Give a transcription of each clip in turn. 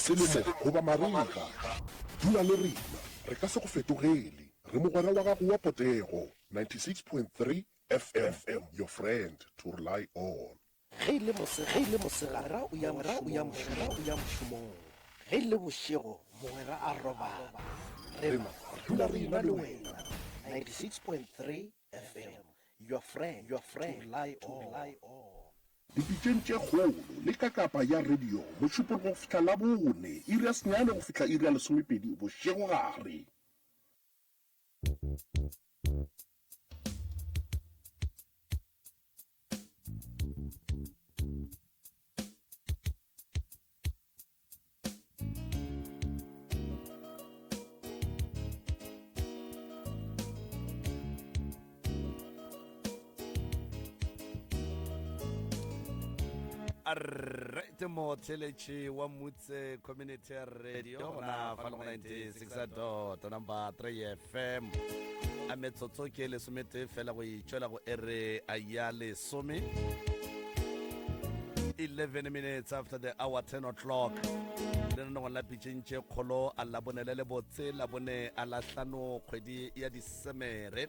Selemo goba marega, dula le rena, re ka se go fetogele. Re mogwera wa gago wa potego, 96.3 FM, your friend to rely on. Ge e le mosegare, ge e le mosegare, o ya mogwera o ya mogwera o ya mošomong. Ge e le bošego, mogwera a robala. Rena re dula re ena le wena. 96.3 FM, your friend, your friend, to rely on. Dipitšeng tše kgolo le ka kapa ya radio, Mošupologo go fihla Labone, iri ya senyane go fihla iri ya lesomepedi bošegogare. Alright, motheletši wa Mutse Community Radio gona fa le go 96 dot number 3 FM a metsotso ke lesometee fela go itšwela go ere a ya lesome 11 minutes after the hour 10 o'clock lenanegong la pitšeng tše kgolo a labone le lebotse labone a lahlano kgwedi ya disemere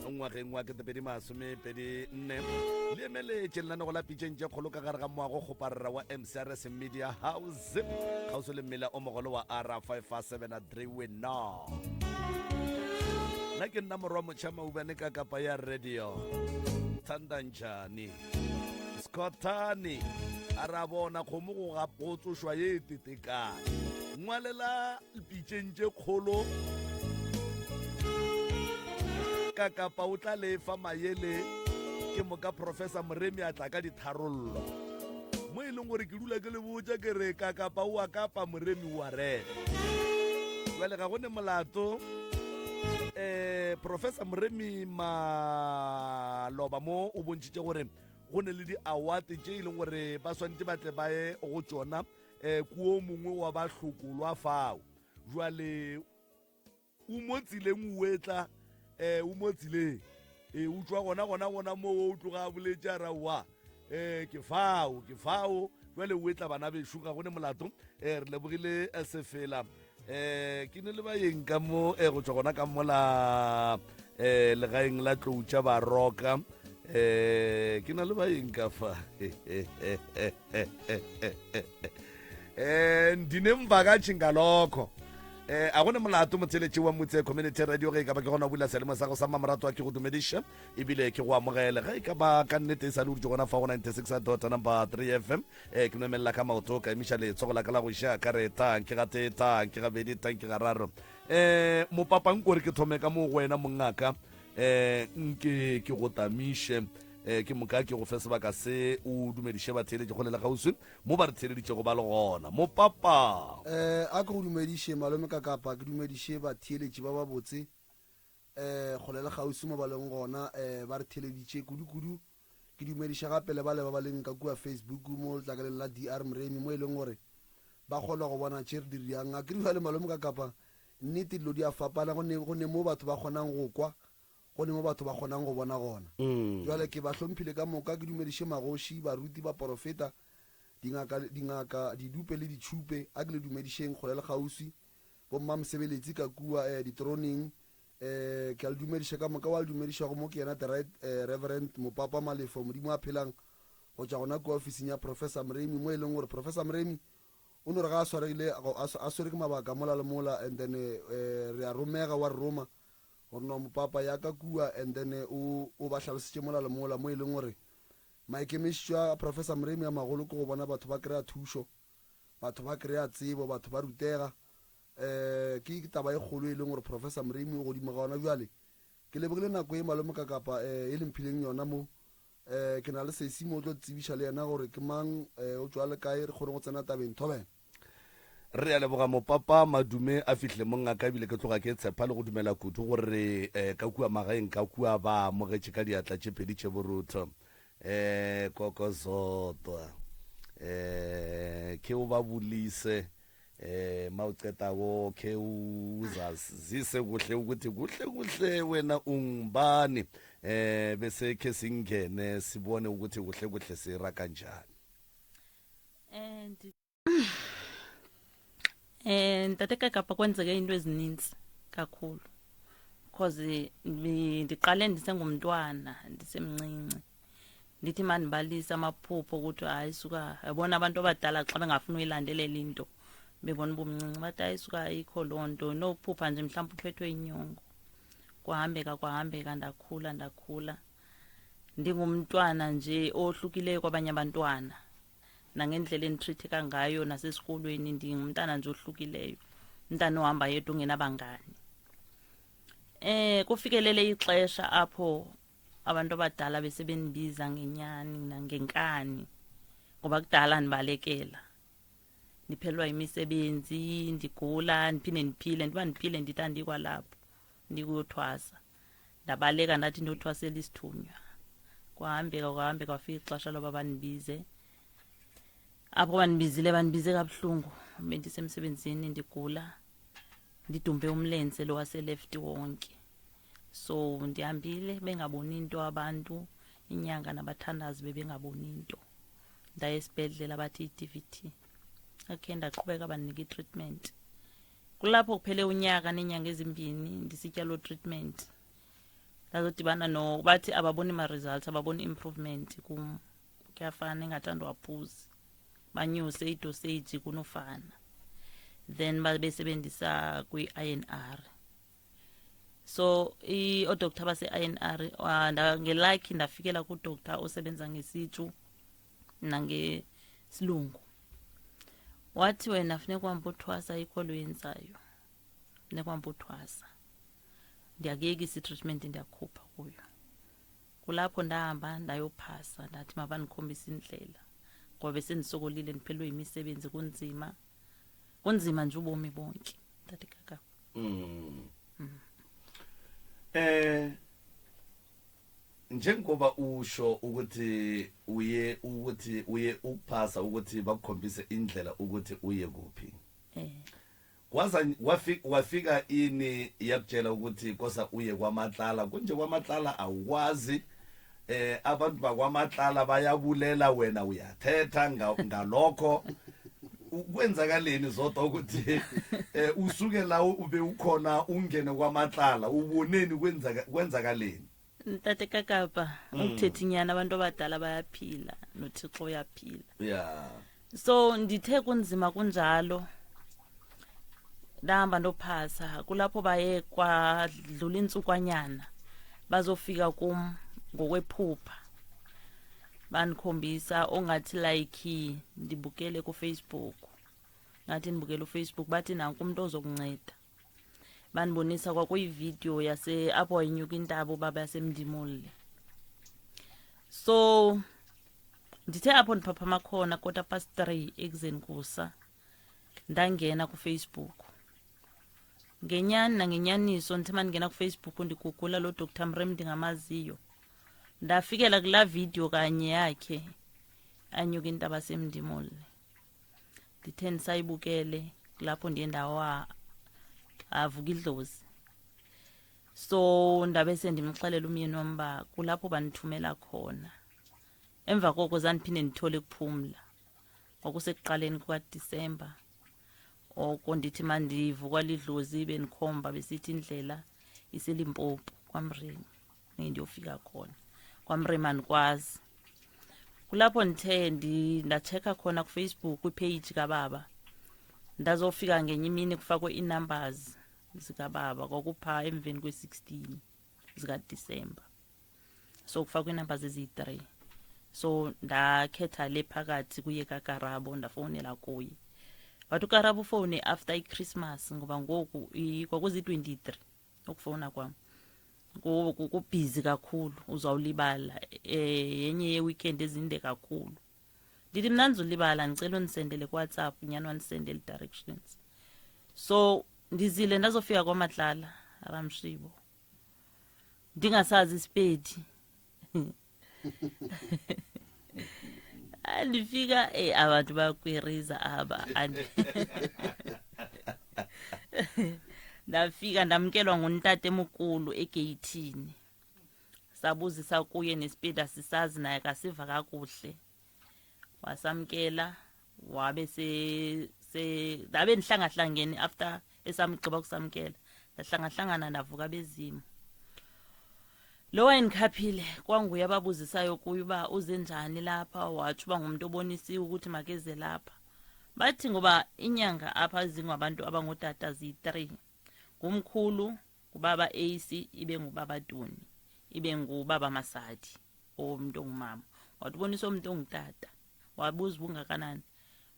ngwageng wa 2024 le emeletše lenanego la pitšeng tše kgolo ka gare ga moago kgoparara wa mcrs media house kgauswi le mmila o mogolo wa r 557 3 nna ke nna morwa motšha maubane ka kapa ya radio thandantšhane Scottane a ra bona kgomo go ga go tsošwa ye e tetekang. Ngwalela pitšeng tše kgolo ka kapa o tla lefa mayele ke moka Professor Moremi a tla ka ditharollo. Mo e leng gore ke dula ke le botša ke re ka kapa o a kapa Moremi o a reka. Jwale ga go ne molato eh Professor Moremi maloba mo o bontšhitše gore go ne le di-award tše e leng gore ba swanetše ba tle ba ye go tšona um kuo mongwe wa ba hlokolwa fao jwale o mo tseleng o etla um o mo tseleng e o tšwa gona gona gona moo o tloga a boletše a ra wa um ke fao ke fao jwale o etla bana bešo ga go ne molato um re lebogile eh, sefela um ke ne le baeng ka mo um go tšwa gona ka mola um legaeng la tlou tša baroka um ke na le baeng ka fa um ndinemvakatšhi ngalokho eh a gone molato motheletši wa motse community radio ge e ka ba ke gona bula selemo sa go sa mamorato a ke go dumediša ebile ke go amogele ge e ka ba ka nnete e sa le o dutše gona fa go 96 dot number 3 fm eh ke no emelela ka maoto ka emiša letsogo la ka la go iša ka re tang ke gatee tang ke gabedi tang ke gararo eh mopapa nko re ke thome ka mo go wena mongaka eh nke ke go tamiše eh ke moka ke go fe sebaka se o dumediše batheeletši kgole le kgauswi mo ba re theeleditšego ba le gona mopapa Eh, a ke go dumediše malome ka kapa ke dumediše batheeletši ba babotse eh kgole le kgauswi mo ba leng gona eh ba re theeleditše kudu-kudu Ke dumediša gape le bale ba ba leng ka kua Facebook mo letlakaleng la DR Moremi mo e leng gore ba kgona go bona tše re di riang. Akere bjale malome ka kapa nnete dilo di a fapana go ne go ne mo batho ba kgonang go kwa go ne mo batho ba kgonang go bona gona. Jwale ke ba hlomphile ka moka ke dumediše magoši, baruti, baporofeta, dingaka, dingaka, didupe le ditšhupe. A ke le dumedišeng kgole le kgauswi, bommamosebeletsi ka kua eh, ditroneng Eh, ke a le dumediša ka moka. Wa le dumedišago mo ke yena The Right eh, Reverend Mopapa Malefo, Modimo a phelang, go tšwa gona kua ofising ya Professor Moremi, mo e leng gore Professor Moremi o no re ga a swaregile, a swere ke mabaka mola le mola, and then eh, re a romega, wa re roma gore no Mopapa ya ka kua, and then eh, o, o ba hlalosetše mola le mola, mo e leng gore maikemišetšo a Professor Moremi a magolo ke go bona batho ba kry-a thušo, batho ba kry-a tsebo, batho ba rutega. Um ke taba e kgolo e leng gore Professor Moremi o godimo ga ona bjale. Ke lebogile nako e malome ka kapa um e le mphileng yona mo. Um ke na le sesi mo o tlo tsebiša le yena gore ke mang, um o tšwa le kae, re kgone go tsena tabeng. Thobela. Re a leboga mopapa Madume a fihle mongaka ebile ke tloga ke tshepa le go dumela kudu gore um ka kua magaeng ka kua ba amogetše ka diatla tše pedi tše borutho. Um Koko Zodwa um ke o ba bolise eh mawucedako khe uzazise kuhle ukuthi kuhle kuhle wena ungubani eh bese khe singene sibone ukuthi kuhle kuhle sira kanjani and. Eh ntate Kakapa kwenzeke into ezininzi kakhulu because ndiqale ndisengumntwana ndisemncinci ndithi mandibalise amaphupho ukuthi hayi suka yabona abantu abadala xa bengafuni uyilandelela into bebona ubumncinci bathi hayi suka ayikho loo nto nokuphupha nje mhlawumbi uphethwe inyongo kwahambeka kwahambeka ndakhula ndakhula ndingumntwana nje ohlukileyo kwabanye abantwana nangendlela enditreatheka ngayo nasesikolweni ndingumntana nje ohlukileyo umntana ohamba yedwa ungenabangani eh kufikelele ixesha apho abantu abadala besebendibiza ngenyani nangenkani ngoba kudala ndibalekela ndiphelelwa yimisebenzi ndigula ndiphinde ndiphile ndiba ndiphile ndithi andikwalapho ndikuyothwasa ndabaleka ndathi ndothwasela isithunywa kwahambeka kwahambeka kwafika ixesha loba bandibize apho bandibizile bandibize kabuhlungu bendisemsebenzini ndigula ndidumbe umlenze lo waseleft wonke so ndihambile bengaboni into abantu inyanga nabathandazi bebengaboni into ndaye esibhedlela bathi i-dvt okay ndaqhubeka bandinika i-treatment kulapho kuphele unyaka neenyanga ezimbini ndisitya loo treatment ndazodibana no bathi ababoni ma-results ababoni improvement kum kuyafana ingathi andiwaphuzi banyuse idosage kunofana then babesebenzisa kwi-i n r so oodoctor base-i n r ah, ngelakhi ndafikela kudoctor osebenza ngesitshu nangesilungu wathi wena funeka uhambe uthwasa ayikho lo yenzayo funeka uhambe uthwasa ndiyakuyekisa i-treatment ndiyakukhupha kuyo kulapho ndahamba ndayophasa ndathi mabandikhombise indlela ngoba besendisokolile ndiphelelwe yimisebenzi kunzima kunzima nje ubomi bonke ndathi kaka mm. mm. eh njengoba usho ukuthi uye ukuthi uye ukuphasa ukuthi bakukhombise indlela ukuthi uye kuphi eh kwaza wafika wafika ini yakutshela ukuthi kosa uye kwamatlala kunje kwamatlala awukwazi eh abantu bakwamatlala bayabulela wena uyathetha ngalokho kwenzakaleni zodwa ukuthi eh usuke la ube ukhona ungene kwamatlala uboneni kwenzaka kwenzakaleni ntate kakapa mm. ukuthetha inyani abantu abadala bayaphila nothixo uyaphila yeah so ndithe kunzima kunjalo ndahamba ndophasa kulapho baye kwadlula intsukwanyana bazofika kum ngokwephupha bandikhombisa ongathi like ndibukele kufacebook ngathi ndibukele ufacebook bathi nanku umntu ozokunceda bandibonisa kwakuyividiyo yase apho wayinyuka intaba ubaba yasemndimole so ndithe apho ndiphaphama khona quarter past three ekuzeni kusa ndangena kufacebook ngenyani nangenyaniso ndithe mandingena kufacebook ndigugula lo dr mrem ndingamaziyo ndafikela kulaa video kanye yakhe anyuka intaba semndimole ndithe ndisayibukele kulapho ndiye ndawa avuka idlozi so ndabe sendimxelela umyeni wam uba kulapho bandithumela khona emva koko zandiphinde ndithole kuphumla kwakusekuqaleni kukadisemba oko ndithi mandivukwa lidlozi bendikhomba besithi indlela iselimpopo kwamremi ndiyofika khona kwamremi andikwazi kulapho ndithe ndatshekha khona kufacebook kwipage kababa ndazofika ngenye imini kufakwe ii-numbers zikababa kwakupha emveni kwe-16 zikadisemba so kufakwe ii-numbers eziyi-three so ndakhetha le phakathi kuye kakarabo ndafowunela kuye but ukarabo ufowune after ichristmas ngoba ngoku kwakuzi-23 ukufowuna kwam kubhizi kakhulu uzawulibala eh yenye yeweekend ezinde kakhulu ndithi mna ndizolibala ndicela undisendele kuwhatsapp nyhani wandisendele directions so ndizile ndazofika kwamatlala ramshibo ndingasazi isipedi andifika eh abantu bayakwiriza aba ndafika ndamkelwa nguntate mukulu egeyithini sabuzisa kuye nesipedi asisazi naye kasiva kakuhle wasamkela wabe se Se ndabe ndihlangahlangene after esamgqiba kusamkela, ndahlangahlangana ndavuka bezimu. Lo wayendikhaphile kwanguye ababuzisayo kuye uba uze njani lapha, watsho uba ngumntu obonisiwe ukuthi makeze lapha. Bathi ngoba inyanga apha zingabantu abangootata ziyi-3, ngumkhulu, ngubaba Ace, ibe ngubaba Duni, ibe ngubaba Masadi, owomntu ongumama. Wathi ubonisa umntu ongutata, wabuza ubungakanani,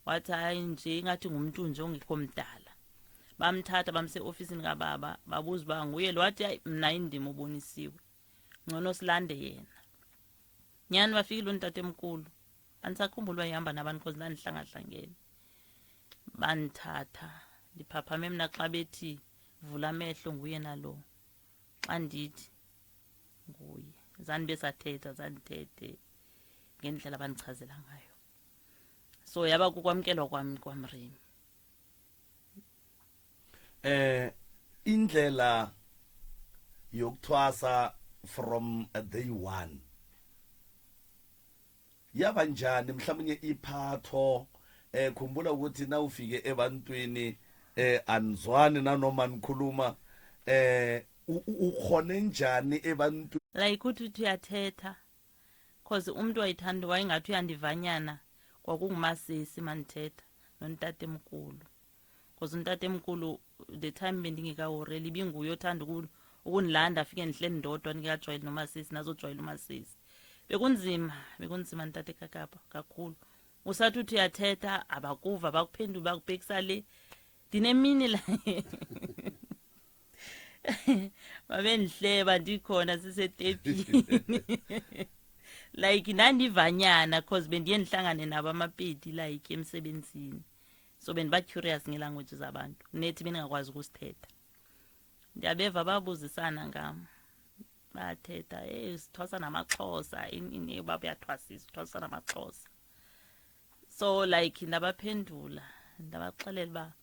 wathi hayi nje ingathi ngumntu nje ongekho mdala. Bamthatha bamse ofisini kababa, babuza uba nguye lo, wathi hayi mna indima ubonisiwe, ngcono silande yena. Nyhani bafikile untata emkhulu, andisakhumbula uba ihamba nabantu because ndandihlangahlangene. Bandithatha ndiphaphame mna xa bethi vula amehlo nguye nalo, xa ndithi nguye zandibe sathetha, zandithethe ngendlela abandichazela ngayo. So yaba kukwamkelwa kwami kwaMremi. Indlela yokuthwasa from day one yaba njani? Mhlawumnye iphatho, khumbula ukuthi nawufike ebantwini anizwani nanoma nikhuluma, ukhone njani ebantwini? Like uthi uthi uyathetha cause umuntu wayithanda wayengathi uyandivanyana, kwakungumasisi mandithetha nontatemkhulu, cause untatemkhulu the time bendingekahoreli ibinguye othanda ukundilanda afike ndihleli ndodwa ndingekajwayeli nomasisi, nazojwayela umasisi. Bekunzima, bekunzima ntate Kakapa kakhulu. Usathi uthi uyathetha abakuva, bakuphendula bakubhekisa le. Ndinemini la babendihleba ndikhona sisetepini, like ndandivanyana cause bendiye ndihlangane nabo amapedi like emsebenzini, so bendiba-curious ngelanguage zabantu nethi bendingakwazi ukusithetha. Ndiyabeva babuzisana ngam, bathetha, hey sithwasa namaXhosa, ini ubaba uyathwasisa, uthwasa namaXhosa. So like ndabaphendula ndabaxelela uba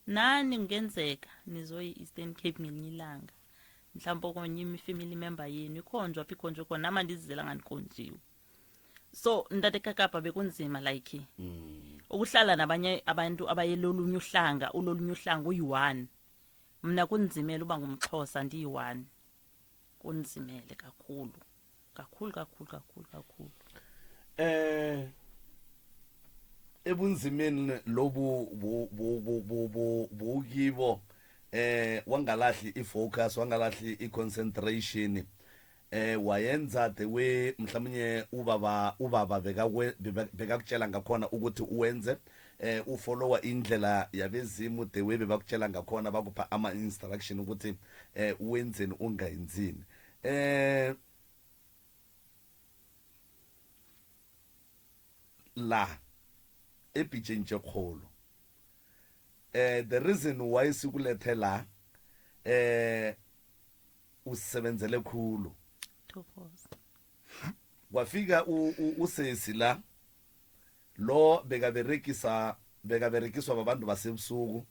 nani kungenzeka nizoyi-Eastern Cape ngelinye ilanga, mhlawumbi okonye ifamily member yenu ikhonjwa apho ikhonjwe khona, nam andizizela ngandikhonjiwe. So ntate Kakapa bekunzima like ukuhlala nabanye abantu abayelolunye uhlanga, ulolunye uhlanga uyi-one. Mna kunzimele uba ngumXhosa ndiyi-one, kunzimele kakhulu kakhulu kakhulu kakhulu kakhulu. Ebunzimeni lobu bukibo, wangalahli ifocus, wangalahli iconcentration, wayenza the way mhlawumnye ubaba bekakutshela ngakhona ukuthi uwenze, ufollowa indlela yabezimu the way bebakutshela ngakhona, bakupha ama instruction ukuthi uwenzeni ungayenzini. La ebhitšeng tše kgolo, the reason why sikulethe la, usebenzele khulu. Thokoza. Kwafika usesi la, lo bekaberekisa bekaberekiswa babantu basebusuku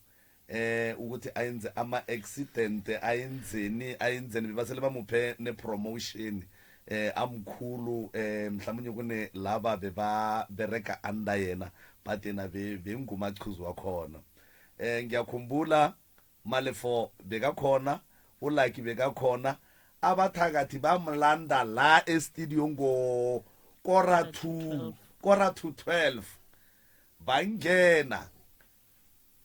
ukuthi ayenze ama accident, ayenzeni ayenzeni, bebasele bamuphe ne promotion, amkhulu, mhlawumnye kune laba beba bereka under yena, but yena bengumachuzu wakhona. Ngiyakhumbula Malefo bekakhona, uLucky bekakhona, abathakathi bamlanda la e-studio ngo 11:45, bangena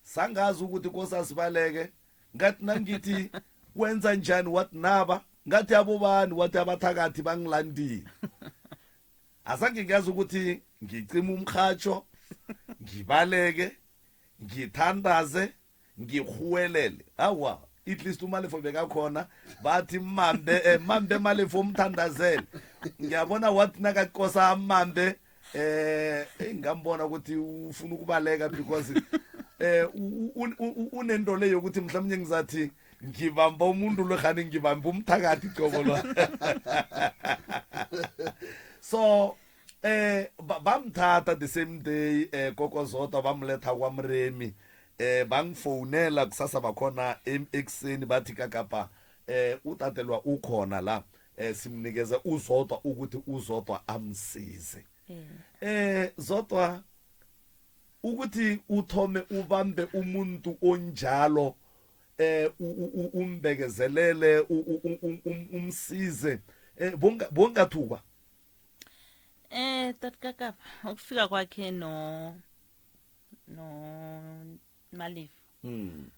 sangazi ukuthi kosasibaleke. Ngathi nangithi kwenza njani, wathi naba, ngathi abobani, wathi abathakathi bangilandile. Azange ngiyazi ukuthi ngicima umrhatsho, ngibaleke, ngithandaze, ngikhuwelele. Awa, at least uMalefo bekakhona, bathi mambe, mambe Malefo umthandazele. Ngiyabona wathi nakakosa amambe, engambona ukuthi ufuna ukubaleka because unento le yokuthi mhlawumnye ngizathi ngibamba umuntu lo, khani ngibamba umthakathi qobo lo. So bamthatha the same day, kokozodwa bamletha kwaMremi. Bangifonela kusasa bakhona ekuseni, bathi Kakapa, utatelwa ukhona la, simnikeze uZodwa ukuthi uZodwa amsize. Zodwa. Ukuthi uthome ubambe umuntu onjalo eh umbekezelele umsize eh bongathukwa Eh tatkakapa ukufika kwakhe no no Malifu mm.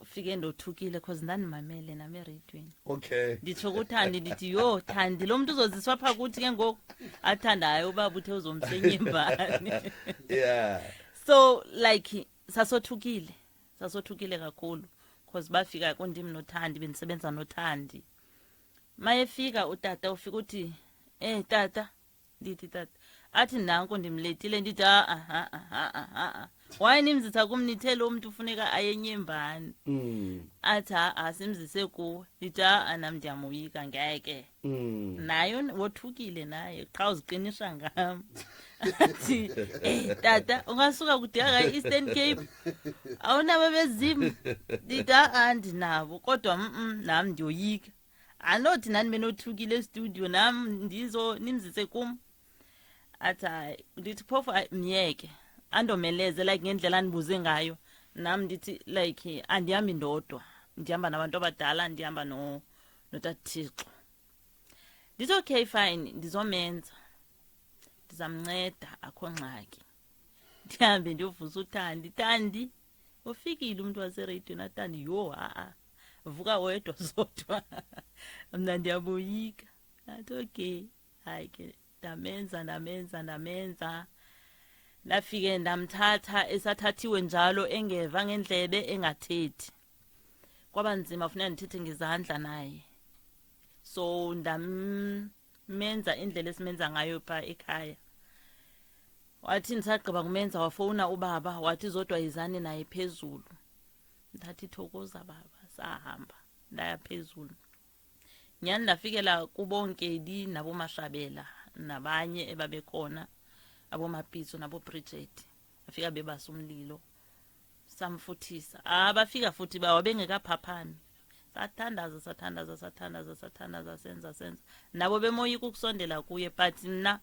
ufike ndothukile cause ndandimamele nami ereyidweni okay nditsho kuthandi ndithi yho thandi lo mntu uzoziswa pha kuthi ke ngoku athandayo ubaba uthe uzomsenyembani yeah so like sasothukile sasothukile kakhulu cause bafika kundim nothandi bendisebenza nothandi mayefika utata ufika uthi eh tata ndithi tata athi nanko ndimletile ndithi a-a a-a a-a a-a waye nimzisa kum nithe lo mntu ufuneka ayenyembani mm. athi a-a simzise kuwe ndithi a-a nam ndiyamoyika ngeke mm. naye wothukile naye qha uziqinisa ngam athi eh tata ungasuka kude kangaka e-eastern cape awunabo bezimu ndithi a-a ndinabo kodwa mm nam ndiyoyika anothi nani benothukile estudio nam ndizo nimzise kum athi hayi ndithi phofu myeke andomeleze like ngendlela andibuze ngayo nam ndithi like andihambi ndodwa ndihamba nabantu abadala ndihamba no notathixo ndithi okay fine ndizomenza ndizamnceda akho ngxaki ndihambe ndiyovusa uthandi thandi ufikile umuntu wasereyidweni athandi yho ha-a vuka wedwa zodwa mna ndiyaboyika athi okay hayi ke ndamenza ndamenza ndamenza ndafike ndamthatha esathathiwe njalo engeva ngendlebe engathethi kwaba nzima funeka ndithethe ngezandla naye so ndamenza indlela esimenza ngayo pha ekhaya wathi ndisagqiba kumenza wafowuna ubaba wathi zodwa yizani naye phezulu ndathi thokoza baba sahamba ndaya phezulu nyhani ndafikela kubonkedi nabomashabela nabanye ebabekhona abomapitso nabobridget afika bebasa umlilo samfuthisa ah bafika futhi bawa bengekaphaphami sathandaza sathandaza sathandaza sathandaza senza senza nabo bemoyika ukusondela kuye but mna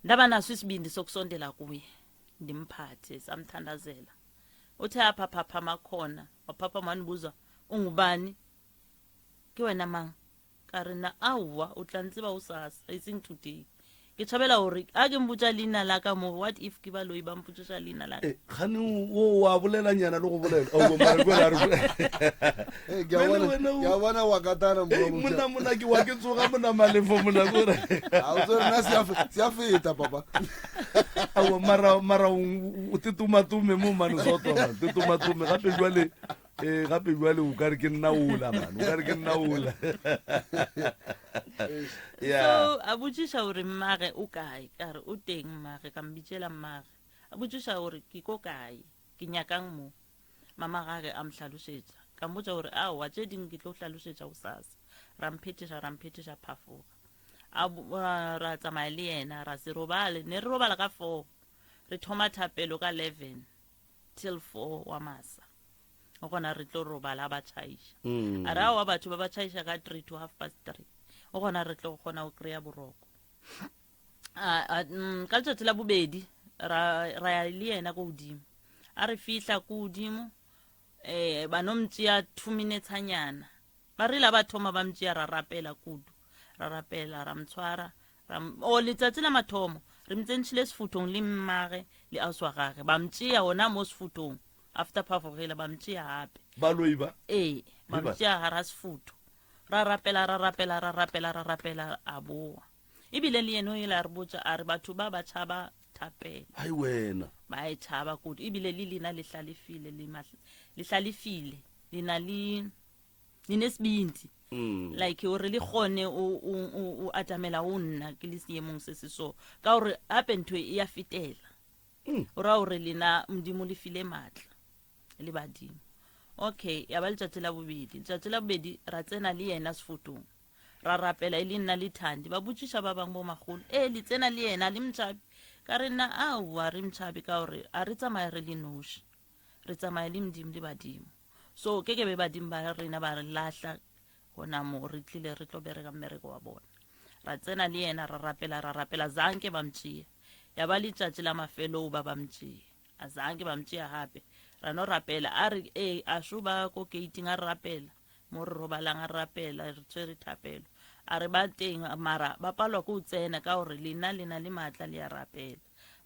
ndaba naso isibindi sokusondela kuye ndimphathe samthandazela uthe apha phaphama khona waphaphama wandibuza ungubani ke wena mang ka re na aowa o tla ntseba o sasa e seng today ke tšhabela gore a ke mpotša leina la ka mo what if ke baloi ba mpotšiša leina la ka eh, gane o wa bolelanyana le go bolela Aowa, mara ke wena a re- Eh, ke a Wena, bona- wena o- ke a bona wa katana Ei, monna monna ke wa ke tsoga monna malefo monna kore a o tsere nna se a feta papa aowa mara mara o o tetomatume mo mane soto man tetomatume gape jwale ee gape jwale o kare ke nna ola man o kare ke nna ola yeah so a botšiša gore mmage o kae ka re o teng mmage ka mbitšela mmage a botšiša gore ke ko kae ke nyakang mo mama gage a mohlalošetša ka mmotša gore aowa tše dingwe ke tlo hlalošetša go sasa ra mphetiša ra mphetiša phafoga a ra tsamaya le yena ra se robale ne re robala ka four re thoma thapelo ka 11 till 4 wa masa o gona re tlo robala ba tšhaiša mm. a re aowa batho ba ba tšhaiša ka 3 to half past 3 o gona re tlo kgona go kry-a boroko mm, ka letšatši la bobedi ra ya le yena ko godimo a re fihla ko godimo um ba no mtšea two minutesanyana ba rile ba thoma ba mtšea ra rapela kudu ra rapela ra mtshwara o letsatsi la mathomo re mtsentšhile sefuthong le mmage le ausi wa gage ba mtšea gona mo sefuthong after phafogela ba mtšea gape baloi ba ee ba mtšea gara sefutho ra rapela ra rapela ra rapela ra rapela a boa ebile le yena o ile a re botša a re batho ba ba tšhaba thapelo hai wena ba e tšhaba kudu ebile le lena le hlalefile le hlalefile le na le ninesibindi mm. like gore le kgone o atamela o nna ke le seemong se se so ka gore gape ntho e ya fetela mm. o ra gore lena modimo le file maatla le badimo okay ya ba letšatši la bobedi letšatši la bobedi ra tsena le yena sefotong ra rapela e le nna le thandi ba botšiša ba bangwe bo magolo ee le tsena le yena le motšhabi ka re nna aowa re motšhabi ka gore a re tsamaya re le noši re tsamaya le modimo le badimo so ke ke be badimo ba rena ba re lahla gona mo re tlile re tlo bereka mmereko wa bona ra tsena le yena ra rapela ra rapela zanke ba mtšea ya ba letšatši la mafelo ba ba mtšea Azange ba mtšea gape. Ra no rapela. A re, ee, a šo ba ko gating a re rapela. Mo re robalang a re rapela, re tshwere thapelo. A re ba teng, mara ba palwa ke go tsena ka gore lena le na le maatla le a rapela.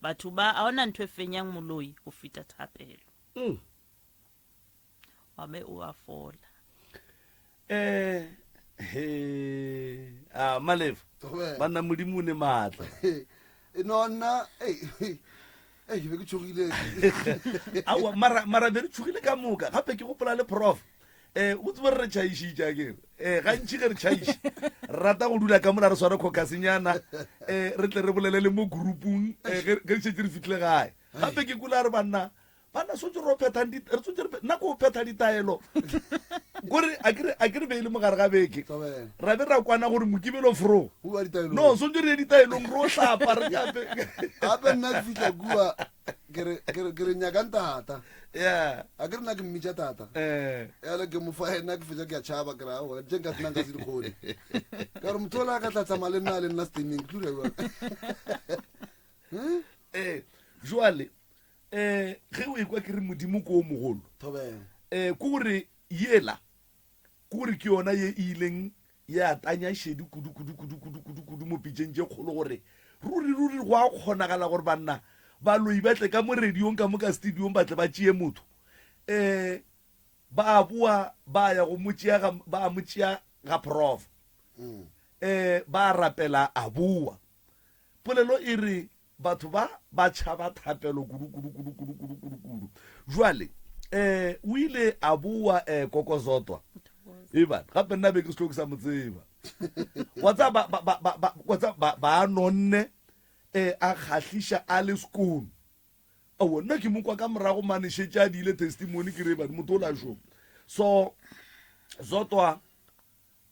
Batho ba, a ona ntho e fenyang moloi go feta thapelo. Mm. Wa be o a fola. Eh, he, a Malefo, banna Modimo o ne maatla. No nna, ei, ei, ke be ke tšhogile. Aowa, mara, mara be re tšhogile ka moka. Gape ke gopola le prof. Eh, o tsebe re tšhaišitše akere. Eh, gantši ge re tšhaiša, re rata go dula ka mola re sware khokasenyana, eh, re tle re bolele le mo groupung, eh, ge re šetše re fihlile gae. Gape ke kula re banna, Banna swantse ro phetha di re swantse re nna ko phetha ditaelo. Kore a ke re a ke re be le mogare ga beke. Ra be ra kwana gore mokibelo fro. No swantse re ye ditaelong ro hlapa re gape. Gape nna ke fihla kua ke re ke re ke re nyakang tata. Yeah. A ke re nna ke mmitša tata. Eh. Yale ke mo fa ena ke fetša ke a tšhaba ke ra aowa tše nka se nna nka se di kgone. Ka gore motho ola a ka tla tsamaya le nna le nna steneng ke tlo dira jwang. Eh, jwale um ge o ekwa ke re modimo ko o mogolo um ke gore yela ke gore ke yona ye e ileng ya tanya šedi kudu kudu kudu kudu kudu kudu mo pitšeng tše kgolo gore ruri ruri go a kgonagala gore banna baloi ba tle ka mo radiong ka mo ka studiong ba tle ba tšee motho um ba boa ba ya go mo tšea ba mo tšea ga prof um ba rapela a boa polelo e re Batho ba ba tšhaba thapelo kudu, kudu, kudu, kudu, kudu, kudu, kudu. Jwale, eh, o ile a boa, eh, Kokozotwa. Eban, gape nna be ke sehlo ke sa mo tseba. Wa tseba, ba, ba, ba, ba, ba, wa tseba, ba, ba nonne, eh, a kgahliša a le skoon. Aowa, nna ke mo kwa ka morago mane šetše a diile testimony, ke re, Eban, motho o la šoma. So, Zotwa,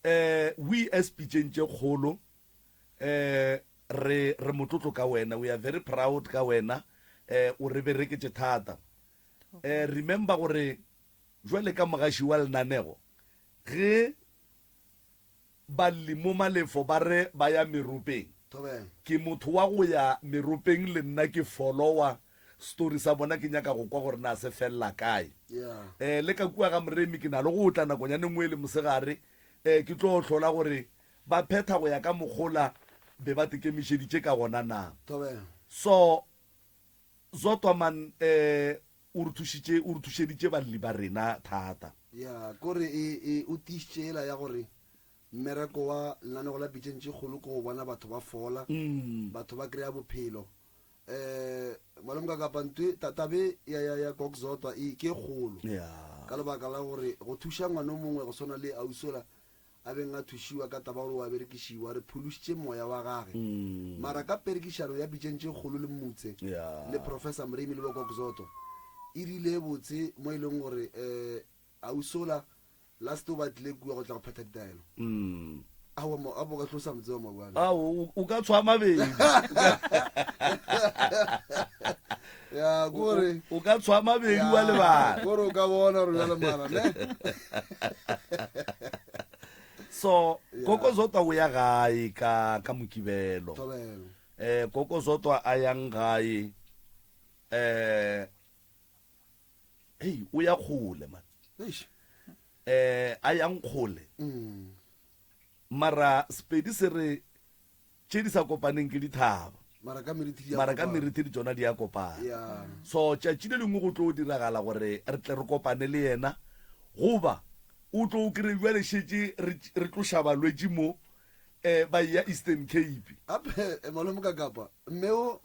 eh, we as pitšeng tše kgolo, eh re re motlotlo ka wena, we are very proud ka wena, eh o re bereketše thata. Eh remember gore jwale ka mogaši wa lenanego ge balli mo Malefo ba re ba ya meropeng, ke motho wa go ya meropeng le nna ke follower story sa bona ke nyaka go kwa gore na se fella kae. Eh le ka kua ga Moremi ke na le go tla nakonyana e nngwe e le mosegare eh ke tlo hlola gore Ba phetha go ya ka mokgola be ba tekemišeditše ka gona na? Thobela. So, Zodwa man eh o re thušitše, o re thušeditše balli ba rena thata. Ya, kore e, e, o tiišitše yela ya gore mmereko wa lenanego la Pitšeng tše Kgolo ke go bona batho ba fola, batho ba kry-a bophelo. Um malome ka kapa ntwe, ta, tabe ya, ya, ya Kok Zodwa e, ke e kgolo. Ya. Ka lebaka la gore go thuša ngwana o mongwe go swana le ausi ola, a beng a thušiwa ka taba gore o a berekišiwa, re phološitše moya wa gage. Mara ka perekišano ya pitšeng tše kgolo le Mmutse le Professor Moremi le Bokokzoto, e rile botse mo e leng gore um Ausola last o ba tlile kua go tla go phetha ditaelo. Aowa, mo, apo ka tlo sa mo tseba maobane. Ao, o ka tshwa mabedi. Ya, kore. O ka tshwa mabedi wa lebala. Kore o ka bona gore bjale mara, ne? So, Koko Zodwa o ya gae ka ka Mokibelo. Thobela. Eh, Koko Zodwa a yang gae. Eh, hey, o ya kgole man. Eish. Eh, a yang kgole. Mm. Mara Sepedi se re Tše di sa kopaneng ke dithaba. Mara ka meriti di a Mara ka kopana. meriti di tšona di a kopana. Yeah. So tšatši le lengwe go tlo diragala gore re tle re kopane le yena, goba o tlo o kry bjale šetše re, re tloša balwetši mo eh, ba eya Eastern Cape. Gape eh, malome ka kapa mme o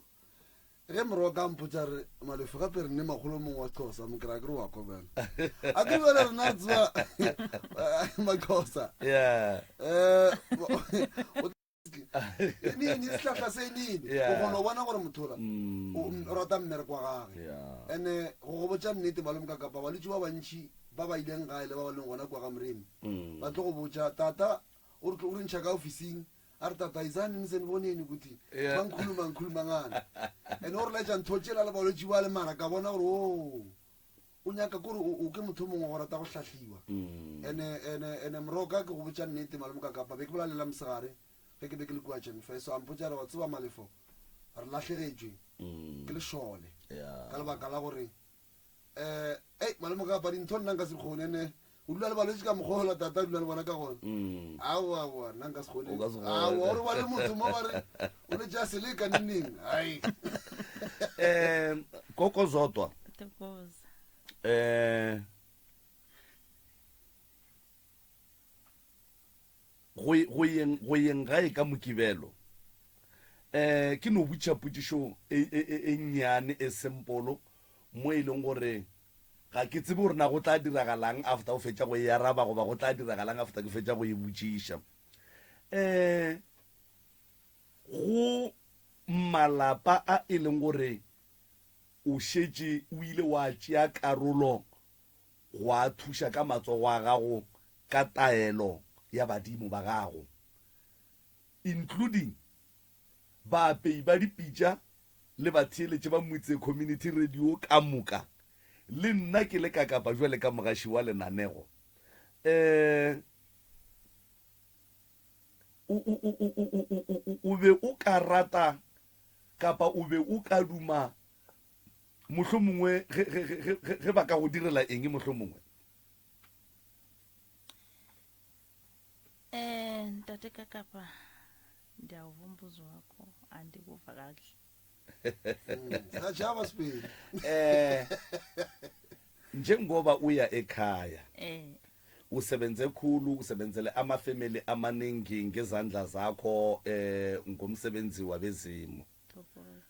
ge moroka a mpotša re Malefo gape re ne makgolo mongwe wa Xhosa mo kry-a ke re wa kwa bjale a ke bjale rena re tseba Maxhosa Yeah. eh nini sehlahla se nini Yeah. o kgona go bona gore motho ola Mm. o o rata mmereko wa gage Yeah. ande go go botša nnete malome ka kapa balwetši ba bantši ba ba ileng gae le ba ba leng gona kua ga Moremi Mm. ba tlo go botša tata o re tlo- o re ntšha ka ofising a re tata izani niseniboneni ukuthi Yeah. bangikhuluma ngikhuluma ngani and o re laetša ntho tšela le balwetši ba le mara ka bona gore o o nyaka kore o ke motho o mongwe go rata go hlahliwa Mm. ene ene ene moroka ke go botša nnete malome ka kapa be ke bola lela mosegare ge ke be ke le kua Jennifer so a mpotša re wa tseba Malefo re lahlegetšwe Mm. ke lešole. Ka lebaka la gore um ei malome kapa dintho nna nka se kgone ene o dula le balwetse ka mokgwa ola tata a dula le bona ka gona mm. aowa aowa nna nka se kgone aowa ore ba le motho mo ba re o le ja sele ka neneng ai um koko zodwa um go go yeng go yeng gae ka mokibelo um ke no butša potšišo e, e, e, e nnyane e sempolo mo e leng gore ga ke tsebe gore na go tla diragalang after o fetša go e araba goba go tla diragalang after ke fetša go e botšiša um go malapa a e leng gore o šetše o ile wa tšea karolo go a thuša ka matsogo a gago ka taelo ya badimo ba gago, including baapei ba dipitša le batheeletši ba Motse Community Radio ka moka, le nna ke le ka kapa bjale ka mogaši wa lenanego. Um o, o, o, o, o, o, o, o, o be o ka rata kapa o be o ka duma Mohlomongwe ge, ge, ge, ge, ge ba ka go direla eng mohlomongwe? Eh, ntate Kakapa, ndiyawuva umbuzo wakho, andikuva kakuhle. Sajaba sibili. Eh, njengoba uya ekhaya Eh, usebenze khulu usebenzele amafemeli amaningi ngezandla zakho eh ngomsebenzi wabezimu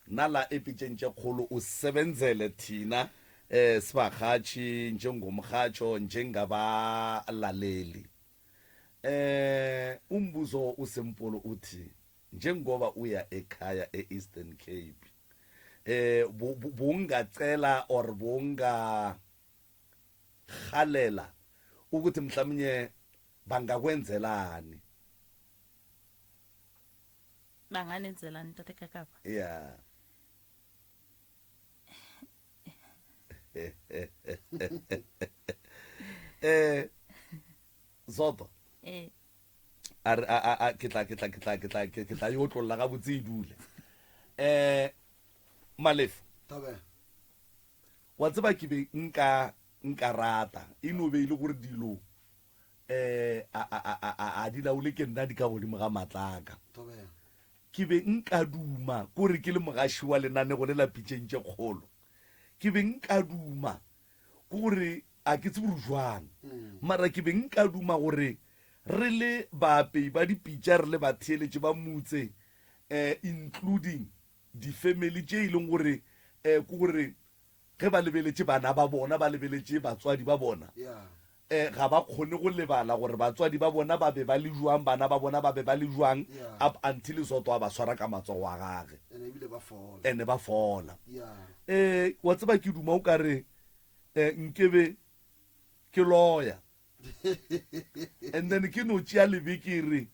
Nala epitšeng tše kgolo o sebenzele thina eh sibarhatjhi njengomrhatjho njengabalaleli. Eh umbuzo usempolo uthi njengoba uya ekhaya e-Eastern Cape eh bowungacela or bowungarhalela ukuthi mhlawumnye bangakwenzelani? Banganenzelani ntate Kakapa? Yeah. eh Zodwa. Eh. A re a a ke tla ke tla ke tla ke tla ke tla yo tlolla ga botse e dule. Eh Malefo. Tabe. Wa tseba ke be nka nka rata e no be ile gore dilo um a, a, a, a, a di laole ke nna di ka godimo ga matlaka. Ke be nka duma kore ke le mogaši wa lenanego le la pitšeng tše kgolo. Ke be nka duma kore a ke tsebe gore jwang, mm. mara ke be nka duma gore re le baapei ba dipitša re le batheeletši ba motse um including difemeli tše e leng gore um ke gore Ge ba lebeletše bana ba bona, ba lebeletše batswadi ba bona, eh, ga ba kgone go lebala gore batswadi ba bona ba be ba le jwang, bana ba bona ba be ba le jwang, up until Zoto a ba swara ka matsogo a gage. Ene ba fola. Eh, wa tseba ke duma o ka re eh, nkebe ke loya. And then ke no tšea lebekere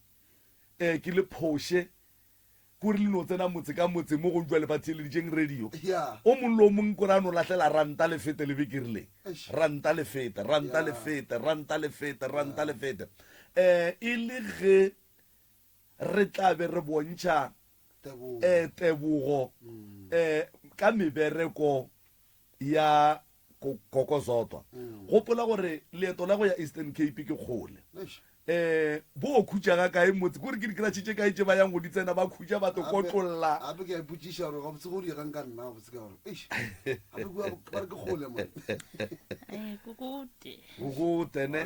eh, ke le phoše Kore le no tsena motse ka motse mo go jwale ba theeleditšeng radio. Yeah. O mong le o mong kore a no lahlela ranta le fete le bekere le. Eish. Ranta le fete, ranta le Yeah. fete, ranta le fete, ranta le fete. Eh e le ge re tla be re bontšha Tebogo. eh tebogo eh ka mebereko ya Koko Zodwa. Gopola gore leeto la go ya Eastern Cape ke kgole. Um bo khutša ga kae motse? Kore ke dikratšhe tše kae tše ba yang go di tsena ba khutša ba to kotlolla. Gape ke a ipotšiša gore gabotse go diegang ka nna gabotse ka gore eish gape kua ba re ke kgole man. Eh, kukude. Kukude ne.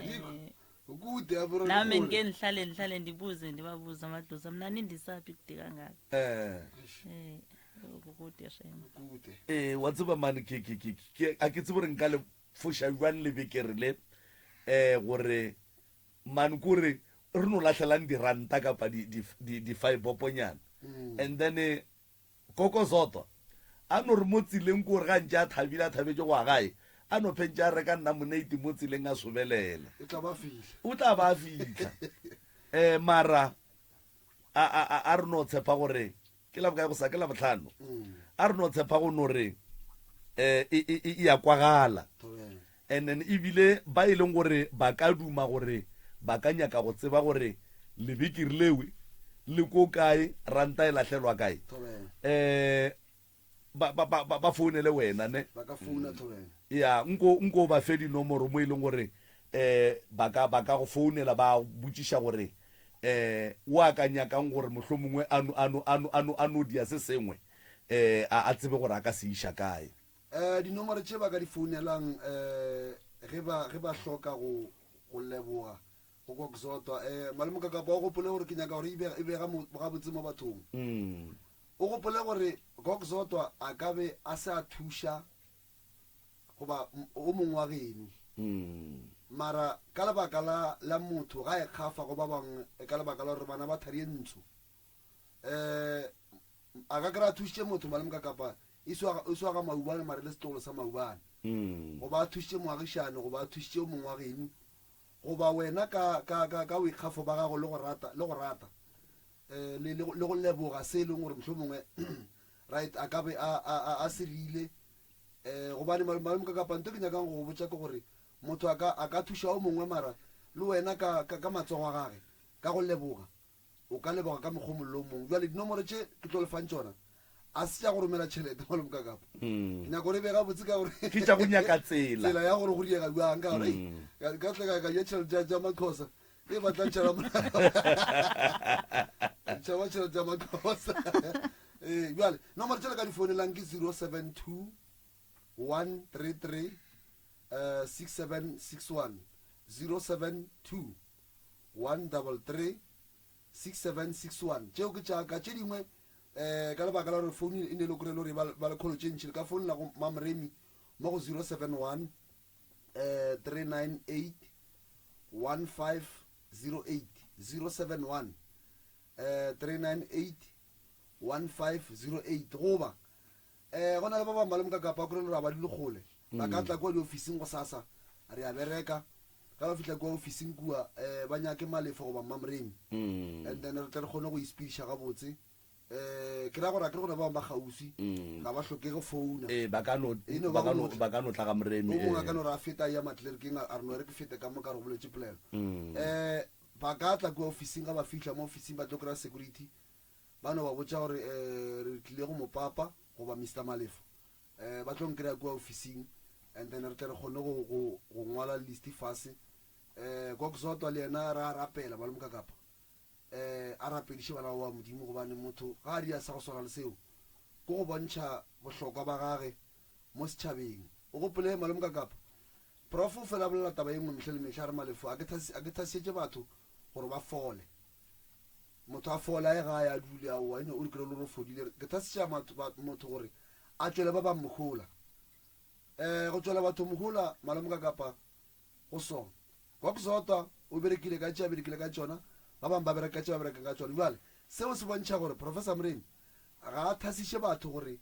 Kukude gape re Nami kgole. ngike ngihlale ngihlale ndibuze ndibabuze amadlozi ami nanindisaphi kude kangaka. Eh. Eh. Kukude shame. Kude. Ee, wa tseba mane ke, ke, ke, ke, a ke tsebe gore nka le foša jwang lebekere le, um gore mane kore re no lahlelang diranta kapa di, di, di, di-fiboponyana. And then eh, Koko Zodwa a no re mo tseleng kore ga ntše a thabile a thabetše go ya gae, a no phentše a reka nnamonate mo tseleng a sobelela. O tla ba fihla. O tla ba fihla. Um mara a, a, a, a re no tshepa gore Ke la bokae go sa? Ke Labohlano. A re no tshepa go no re um e, e, e ya kwagala. And then ebile ba e leng gore ba ka duma gore ba ka nyaka go tseba gore lebekiri lewe le ko kae, ranta e lahlelwa kae. Um. Ba ba ba ba founele wena ne? Ba ka founa Thobela. Ya, nko nko o ba fe dinomoro mo e leng gore eh ba ka ba ka go founela ba botšiša gore eh o a ka nyakang gore mohlomongwe a no a no a no a no a no dia se sengwe eh a a tsebe gore a ka se iša kae. Eh dinomoro tše ba ka di founelang eh ge ba ge ba hloka go go leboga go kwa Xotwa. Eh Malome Kakapa o gopole gore ke nyaka gore e be e be ga mo gabotse mo bathong. O gopole gore Gokzodwa a ka be a se a thuša goba o mongwe wa geno. Mara ka lebaka la, la motho ga e kgafa go ba bangwe ka lebaka la gore bana ba thari ye ntsho. Um a ka kry-a thušitše motho malome kapa e swa ga Maubane mara e le setlogolo sa Maubane. Goba a thušitše moagišane goba a thušitše o mongwe wa geno Goba wena ka, ka, ka, ka boikgafo ba gago le go rata, le go rata, eh, le, le, le go leboga se e leng gore mohlomongwe, right, a ka be a, a, a, a se rile. Eh, gobane malome, malome ka kapa nto ke nyakang go go botša ke gore motho a ka, a ka thuša o mongwe mara le wena ka, ka, ka matsogo a gage, ka go leboga. O ka leboga ka mokgwa o mongwe le o mongwe. Bjale dinomoro tše ke tlo le fang tšona a se tša go romela tšhelete malome ka kapa. Ke nyaka gore e be gabotse ka gore Ke tša go nyaka tsela. Tsela ya gore go diega bjang ka gore ei, ka ka tle ka ka ja tšhelete tša tša Maxhosa e ba tla ntšhela morago. Tšhaba tšhelete tša Maxhosa. Ee, bjale nomoro tše le ka di founelang ke 072 133 eh, 6761 072 133 6761 Tšeo ke tša ka. Tše dingwe um ka lebaka la gore founu e ne e le kore le gore ba le kholo tše ntši, le ka founela go Mamremi mo go 071 um 398 1508 071 um 398 1508 goba um go na le ba bangwe ba le mokakapa kore le gore ga ba dule kgole ba ka tla kua diofising gosasa re a bereka Ge ba fihla kua ofising kua, um ba nyake Malefo goba Mmamoremi. And then re tle re kgone go ispediša gabotse. Um ke ra gore akere go na ba bangwe ba kgauswi, ga ba hloke go founa. Ee, ba ka no, E no ba ba ka go no, no ba ka no tla ga Moremi. O mongwe a Ee. ka no re a feta a eya matlerekeng a a re no e re ke fete ka mo ka re go boletše polelo. Um ba ka tla kua ofising, ge ba fihla mo ofising ba tlo kry-a security, ba no ba botša gore um re tlile go mopapa goba Mister Malefo. Eh, ba tlo nkry-a kua ofising and then re tle re kgone go, go, go ngwala list fase. Eh, Gokzodwa le yena ra rapela malome ka kapa. Eh, a rapediše bana ba ba Modimo gobane motho ga a dira sa go swana le seo ke go bontšha bohlokwa ba gage mo setšhabeng. O gopole malome ka kapa Prof o fela a bolela taba ye nngwe mehle le mehla a re Malefo a ke thasi, a ke thasišetše batho gore ba fole. Motho a fole a ye gae a dule aowa eno o re kry-e le gore o fodile. Ke thasiša motho gore a tšwele ba bang mohola. Um go tšwela batho mohola malome ka kapa go sona. Gokzodwa o berekile ka tše a berekile ka tšona, ba bang ba bereka ka tše ba berekang ka tšona. Bjale seo se bontšha gore Professor Moremi ga a thasiše batho gore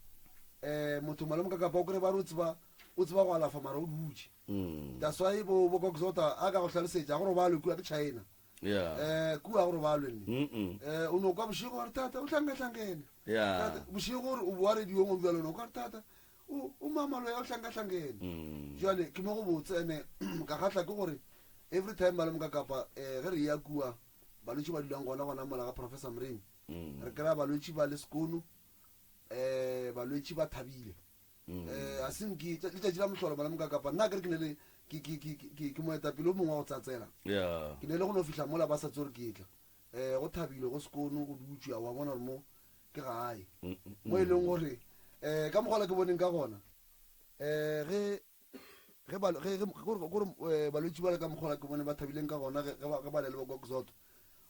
um motho malome ka kapa o kry-e ba re o tseba o tseba go alafa mara o dutše. That's why bo bo Gokzodwa a ka go hlalosetša go robalwe kua ke China. Yeah. Eh, kua go robalwe nne. Mm-mm. Eh, o no kwa bošego wa re tata o hlangahlangene. Yeah. Tata, bošego gore o boa radiong o bjalo no kwa re tata o o mamalo ya o hlangahlangene. Jwale ke mo go botse ene ka kgahla ke gore every time ba le moka kapa eh, ge re ya kua balwetši ba dulang gona gona mola ga Professor Moremi. Re kry-a balwetši ba le sekono eh balwetši ba thabile. Eh, a se nke letšatši la mohlolo bana moka kapa nna ke re ke ne le ke ke ke ke ke moetapele o mongwe wa go tsatsela. Yeah. Ke ne le go no fihla mola ba sa tsore ke tla. Eh, go thabile go sekono go dutšwe wa bona gore mo ke gae. Mo e leng gore eh ka mokgwa le ke boneng ka gona. Eh ge ge ba ge ge gore gore eh, balwetši ba le ka mokgwa ke bone ba thabileng ka gona ge ge ba ge ba le le ba kwa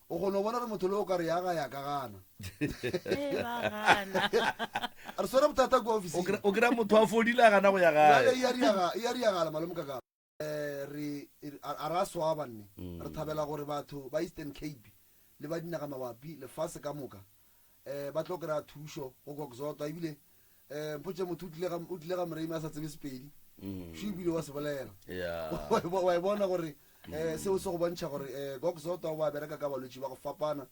O kgona go bona gore motho le o ka re ya ga ya ka gana. Ee, ba gana. Re swere bothata kua ofising. O kry-a motho a fodile a gana go ya Bjale gae. e a riaga, e a riagala malome ka ka. Eh, re a ra swaba nne. Re thabela gore batho ba Eastern Cape le ba dinaga mabapi lefase ka moka eh ba tlo kry-a thušo go Gokzodwa ebile eh mpotše motho o tlile ga o tlile ga Moremi a sa tsebe Sepedi. Šo ebile wa se bolela. Yeah. Wa e bona gore eh seo se go bontšha gore eh Gokzodwa o ba bereka ka balwetši ba go fapana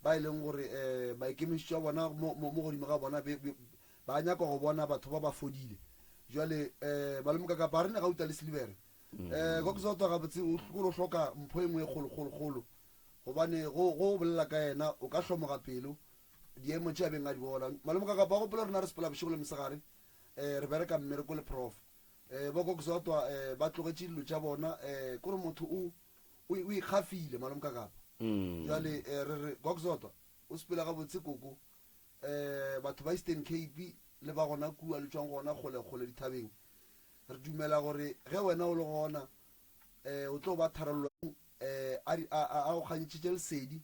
ba e leng gore eh maikemišetšo a bona mo mo mo godimo ga bona be, be, ba nyaka go bona batho ba ba fodile. Jwale eh malome ka kapa a re ne gauta le silivere. Eh Gokzodwa gabotse o gore o hloka mpho e nngwe e kgolo kgolo kgolo gobane go go bolela ka yena o ka hlomoga pelo. diemo tše a beng a di bona. Malome Kakapa, gopola rena re sepela bošego le mosegare um re bereka mmereko le prof. Um bo Kokzodwa um ba tlogetše dilo tša bona um kore motho o o o ikgafile malome Kakapa. Jwale um re re Kokzodwa o sepela gabotse koko um batho ba Eastern Cape le ba gona kua le tšwang gona kgole kgole dithabeng re dumela gore ge wena o le gona um o tlo ba tharollo um a a go kganyetšetše lesedi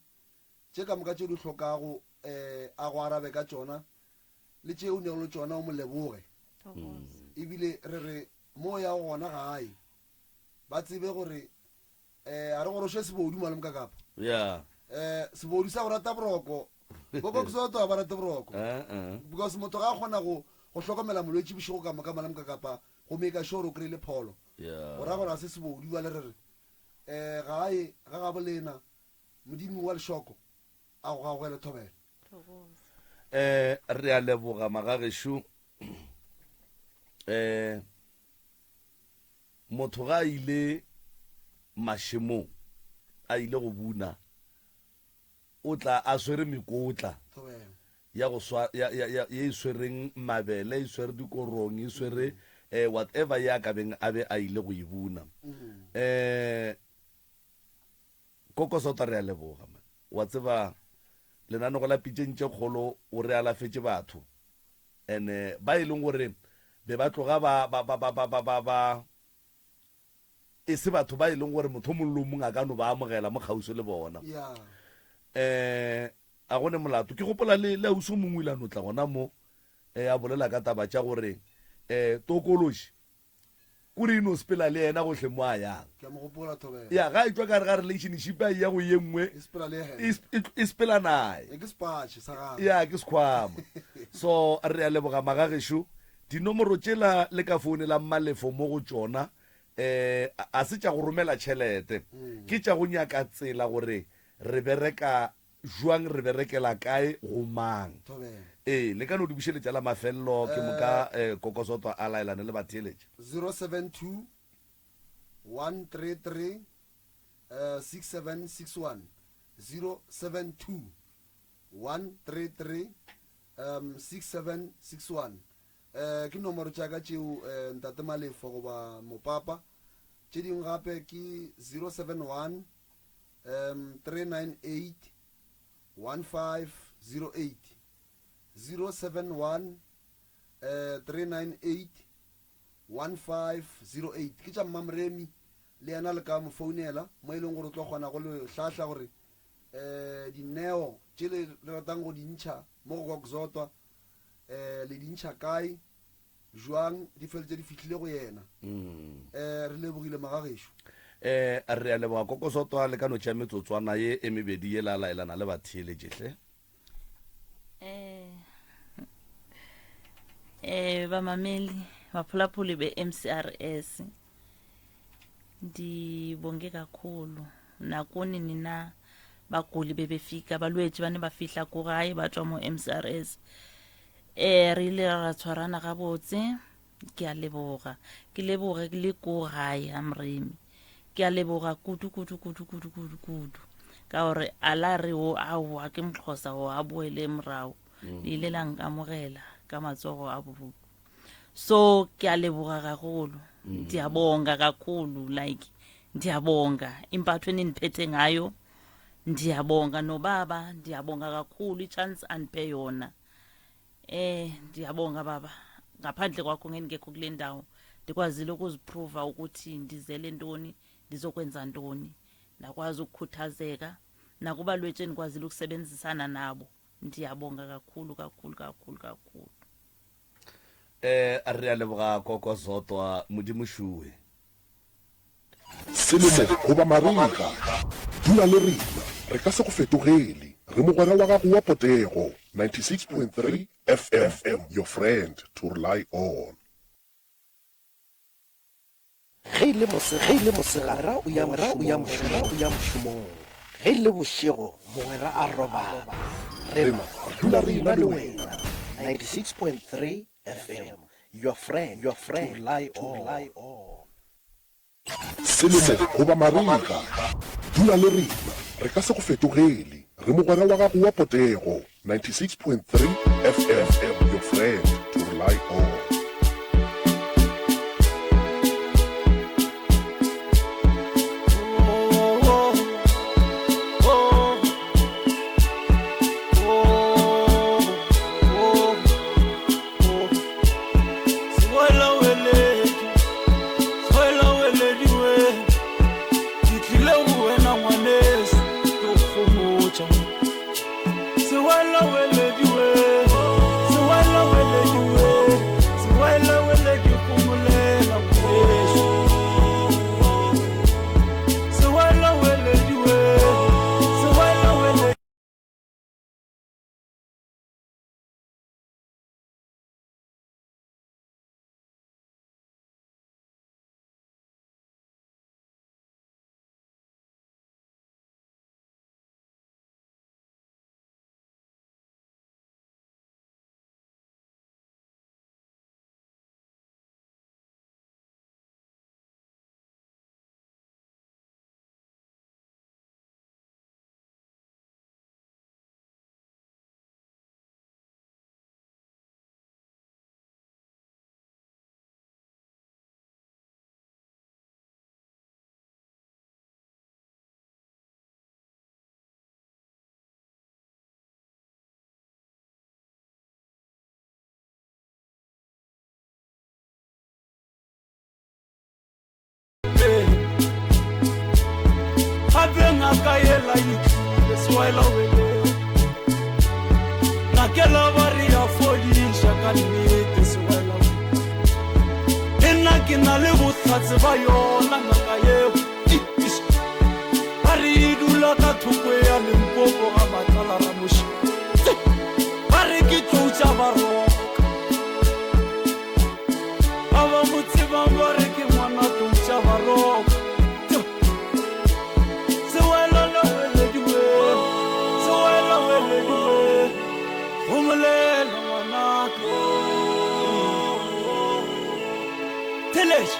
tše ka moka tše o di hlokago um a go arabe ka tšona le tše o nyego le tšona o mo leboge ebile re re mo o yago gona gae ba tsebe gore um a re goroše sebodu malome ka kapa yeah um sebodu sa go rata boroko bokokisoto ga ba rate boroko uh-uh. because motho ga a kgona go go hlokomela molwetši bošego ka moka malome ka kapa go make sure o kry-ile pholo yeah go ra gore ga se sebodu bjale re re um gae ga gabo lena Modimo wa lešoko a go gagogele thobela. Eh re a leboga magagešo eh motho ga a ile mašemong a ile go buna o tla a swere mekotla ya go swa ya ya ya ye e swereng mabele e swere dikorong e swere eh whatever ya ka beng a be a ile go e buna eh Kokosota re a leboga man. Wa tseba lenanego la pitšeng tše kgolo o re alafetše batho and ba e leng gore be ba tloga ba ba ba ba ba ba ba ba e se batho ba e leng gore motho o mongwe le o mongwe a ka no ba amogela mo kgauswi le bona. Yeah. Eh a go ne molato ke gopola le le ausi o mongwe o ile a no tla gona mo eh a bolela ka taba tša gore eh tokološi Kore e no sepela le yena gohle mo a yang. Ke a mo gopola, Thobela. Ya, ga e tšwa ka gare ga relationship a eya go ye nngwe, E sepela le yena. e, e, e sepela naye. E ke sepatšhe sa gagwe. Ya, ke sekhwama. So, re a leboga magagešo. Dinomoro tšela le ka founela Mmalefo mo go tšona, eh, a se tša go romela tšhelete. Ke tša go nyaka tsela gore re bereka Jwang, re berekela kae, go mang? Thobela. Ee, le ka no di bušeletša la mafelelo, ke moka eh, Kokosotwa a laelane le batheeletši. 072 133 6761 072 133 6761 eh ke nomoro tša ka tšeo eh, ntate Malefo goba Mopapa tše dingwe gape ke 071 um 398 1508 071 eh, 398 1508 ke tša Mmamoremi le yena le ka mo founela mo e leng gore o tlo kgona go le hlahla gore um dineo tše le ratang go di ntšha mo go Kokzotwa um le di ntšha kae Jwang di feletše di fihlile go yena. Um re lebogile magagešo. Um re a leboga Kokosotwa le ka no tšea metsotswana ye e mebedi ye la laelana le batheeletši hle. Eh, eh bamameli baphulaphuli be-MCRS ndibonge kakhulu nakuni nina baguli bebefika balwetši ba ne ba fihla ko gae ba tswa mo MCRS Ee, re ile ra tshwarana gabotse. Ke a leboga. Ke leboge ke le ko gae ga Moremi. Ke a leboga kudu kudu kudu kudu kudu kudu. Ka gore a la re o aowa ke Moxhosa o a boele morago. Le ile la nkamogela ka matsogo a boruku. So ke a leboga gagolo. Ndiyabonga kakhulu like ndiyabonga impatho enindiphethe ngayo. Ndiyabonga nobaba, ndiyabonga kakhulu i-chance andiphe yona. Eh ndiyabonga baba ngaphandle kwakho ngendingekho kule ndawo ndikwazile ukuziprova ukuthi ndizele ntoni ndizokwenza ntoni ndakwazi ukukhuthazeka nakubalwetshi endikwazile ukusebenzisana nabo ndiyabonga kakhulu kakhulu kakhulu kakhulu Eh re a leboga Koko Zodwa Modimo šuwe. Selemo goba marega, dula le rena, re ka se go fetogele. Re mogwera wa gago wa potego, 96.3 FM, your friend to rely on. Ge e le mosegare, mogwera o ya mošomong, ge e le bošego, mogwera a robala. Rena re dula re ena le wena. 96.3 FM, your friend to rely on. Selemo goba marega, dula le rena, re ka se go fetogele. Re mogwera wa gago wa potego. 96.3 FM, your friend to rely on. Gape ngaka yela e tlile sewelawele ngakela ba re ya fodiša ka nnete sewelawele le nna ke na le bohlatse ba yona ngaka yeo ba re e dula ka thoko ya Limpopo ga Matlala Ramoši ba re ke tlou tša baroka Ba ba mo tsebang ba re ke ngwana tlou tša baroka. Sewela lewelediwe, sewela welediwe, gomolela ngwanaka. Theletša,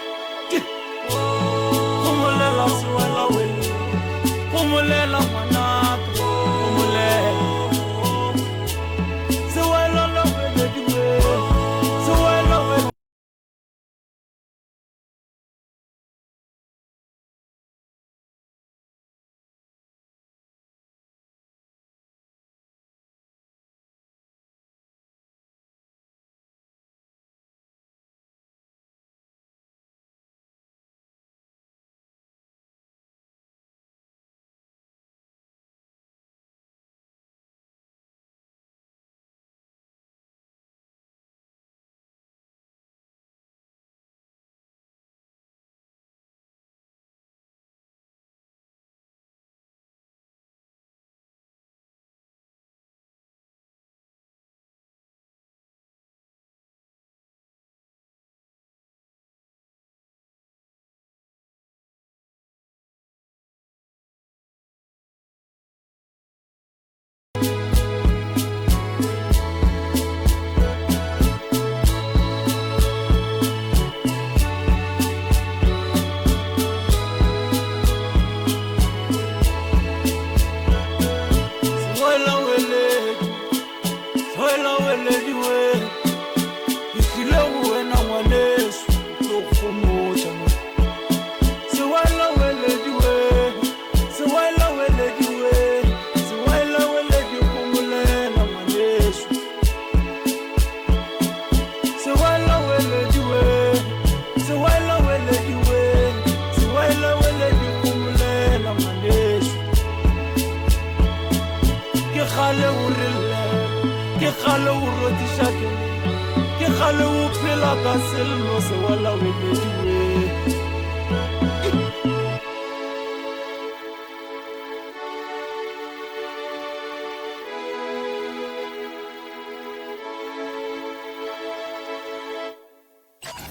gomolela sewela wele, gomolela ngwanaka, gomolela.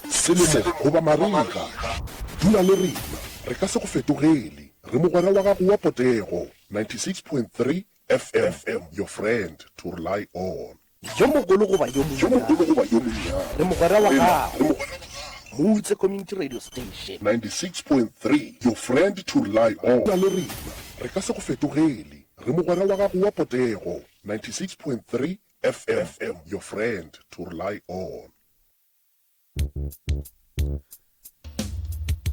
Selemo goba marega, dula le rena, re ka se go fetogele. Re mogwera wa gago wa potego, 96.3 FM, your friend to rely on. Yo mogolo goba yo Yo mogolo goba yo monnyane, Re mogwera wa rena gago. re mogwera wa gago. Moutse Community Radio Station. 96.3, your friend to rely on. Dula le rena, re ka se go fetogele. Re mogwera wa gago wa potego, 96.3 FM, your friend to rely on.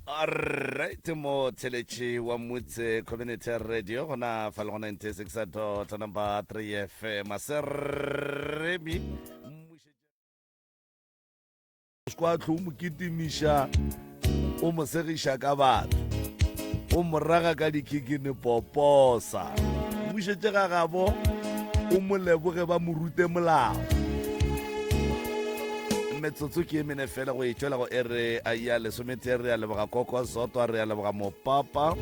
Alright mo theletše wa Motse Community Radio gona fa le go 96 dot number 3 FM Seremi kwa tlho o mo kitimiša o mo segiša ka batho o mo raga ka dikikini poposa mmušetše ga gabo o mo leboge ba mo rute molao metsotso ke e mene fela go e tšwela go ere a ya lesometee re a leboga koko zotwa re a leboga mopapa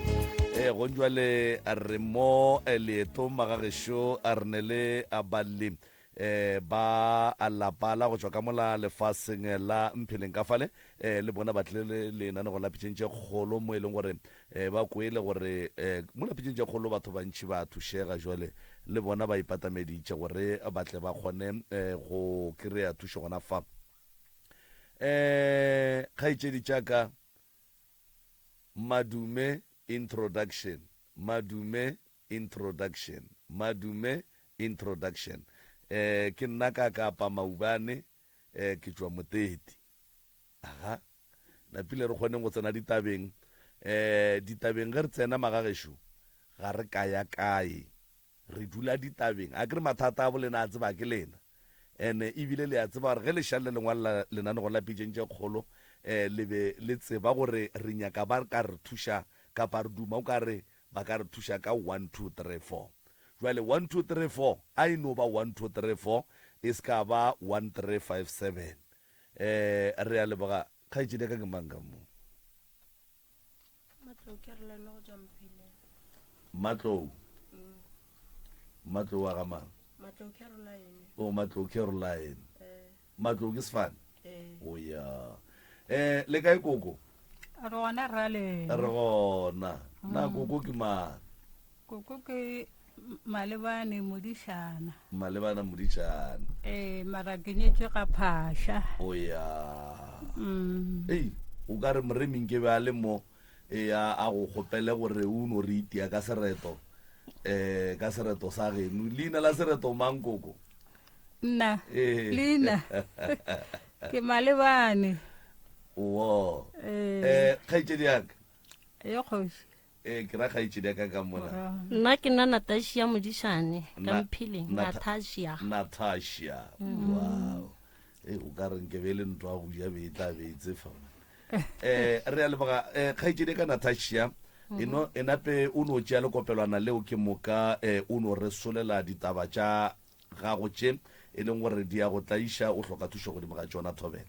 e gonjwale re mo eh, leetong magagešo a re ne le a balli eh ba a lapa la go tšwa ka mola lefaseng la mpheleng ka fale eh le bona ba tlile le lenanego la pitšeng tše kgolo mo e leng gore eh ba kwele gore eh mo la pitšeng tše kgolo batho bantši ba thušega jwale le bona ba ipatameditše gore ba tle ba kgone eh go kry-a thušo gona fa eh kgaetšedi tša ka madume introduction madume Introduction Madume Introduction Eh, ke nna ka kapa Maubane, eh, ke tšwa Moteti. Aga, napile re kgoneng go tsena ditabeng. Eh, ditabeng ge re tsena magagešo, ga re kaya kae. Re dula ditabeng. A ke re mathata a bolena a tseba ke lena. Ene ebile le a tseba gore ge le šalle le ngwalela lenanego la pitšeng tše kgolo, eh, le be le tseba gore re nyaka ba ka re thuša kapa re duma o ka re Ba ka re thuša ka one, two, three, four. Bjale one, two, three, four a e no ba one, two, three, four, e se ka ba one, three, five, seven. Eh, re a leboga. Kgaetšedi ya ka ke mang ka mo? Matlou Caroline go tswa Mpheleng. Matlou. Matlou wa ga mang? Matlou Caroline. O Matlou Caroline. Eh. Matlou ke sefane? Eh. O ya. Eh, le kae koko? Re gona rra lena. Re gona. Na koko ke mang? Koko ke Malebane Modišana. Malebana Modišana. Eh, mara ke nyetšwe ga Phasha. O ya. Mm. Ei, o ka re moremi nke be a le mo e a a go kgopele gore o no re itia ka sereto eh ka sereto sa geno. Leina la sereto mang koko? Nna. Ee. Leina. Ke Malebane. Wo. Eh. Eh, kgaetšedi ya ka. Ye kgoši. Eh, ke ra kgaetšedi ya ka ka mona. Nna ke nna Natasha Modišane ka Na- Mpheleng. Nata- Natasha. Natasha. Wow. Eh, o ka re nke be e le ntwa go ja be e tla be e tsefa. Eh, re a leboga eh kgaetšedi ya ka Natasha. E no e nape o no tšea lekopelwana leo ke moka eh o no re solela ditaba tša gago tše e leng gore di a go tlaiša o hloka thušo godimo ga tšona thobela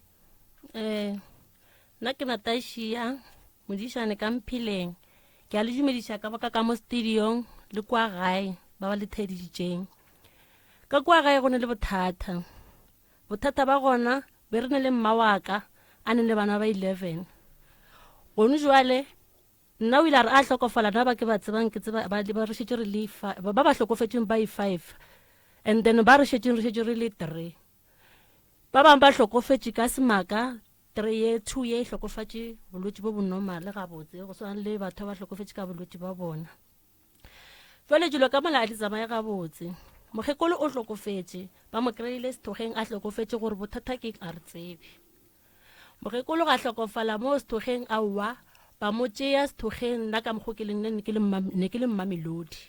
ee nna ke natašia modišane ka mphileng ke a le dumediša ka boka ka mo studiong le kwa gae ba ba le theditšeng ka kwa gae go ne le bothata bothata ba gona be re ne le mma wa ka a ne le bana ba 11 gone jwale Nna o ile a re a hlokofala nna ba ke ba tsebang ke tseba ba ba re šetše re le ba ba hlokofetšeng ba i-five and then ba re šetšeng re šetše re le three ba bangwe ba hlokofetše ka semaka three ye two ye e hlokofatše bolwetši bo bo normale gabotse go swana le batho ba hlokofetše ka bolwetši ba bona jwale dilo ka mola a di tsamaye gabotse mokgekolo o hlokofetše ba mo kry-ile sethogeng a hlokofetše gore bothata ke a re tsebe Mokgekolo ga hlokofala mo sethokgeng aowa ba mo tšea sethokgeng nna ka mokgo ke leng ne ke le mma ne ke le mmamelodi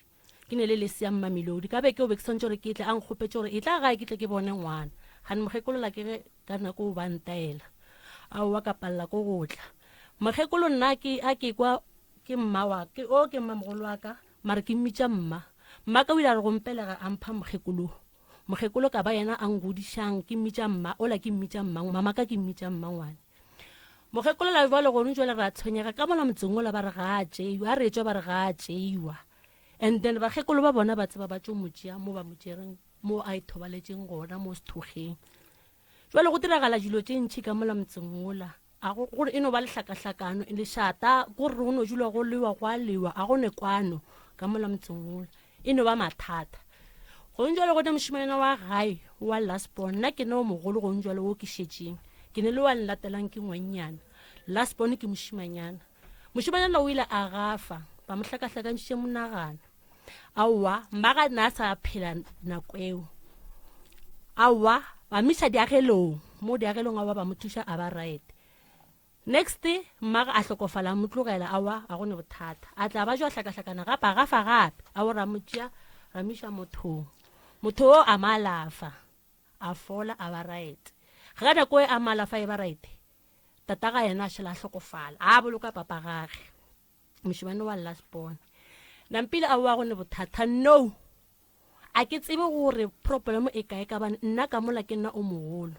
ke ne le lesea mmamelodi ka be ke o be ke swantše gore ke tle a nkgopetše gore e tla gae ke tle ke bone ngwana gane mokgekolo la ke ge ka nako o ba ntaela aowa ka palela ko go tla mokgekolo nna ke a ke kwa ke mma wa ke o ke mmamogolo wa ka mare ke mmitša mma mma ka o ile a re go mpelega a mpha mokgekolo Mokgekolo ka ba yena a ngodišang, ke mmitša mma, ola ke mmitša mma, mama ka ke mmitša mmangwane. Mokgekolo la jwale gone jwale ra tshwenyega ka mola motseng ola ba re ga a tšeiwa, a re etšwa ba re ga a tšeiwa. And then bakgekolo ba bona ba tseba ba tšo mo tšea mo ba mo tšereng mo a ithobaletšeng gona mo sethokgeng. Jwale go diragala dilo tše ntšhi ka mola motseng ola. A go gore e no ba lehlakahlakano, lešata, gore go no dula go lewa go a lewa, a go ne kwano ka mola motseng ola. E no ba mathata. Gong jwale go ne mošemanyana wa gae wa last born, nna ke ne o mogolo gong jwale wo ke šetšeng. Ke ne le wa nlatelang ke ngwannyana. Last born ke mošemanyana. Mošemanyana o ile a gafa, ba mo hlakahlakantšhitše monagano. Aowa, mmaga na a sa phela nako eo. Aowa, ba mo iša diagelong, mo diagelong aowa ba mo thuša a ba right. Next, mmaga a hlokofala a mo tlogela, aowa ga go ne bothata. A tla ba jwa hlakahlakana gape, a gafa gape, aowa ra mo tšea ra mo iša mothong. Motho o a mo alafa, a fola a ba right. Ga nako e a mo alafa e ba right, tataga yena a šala a hlokofala, a boloka papa gage. Mošemane wa last born. Nampile aowa go ne bothata, no. A ke tsebe gore problem e kae ka bane nna ka mola ke nna o mogolo.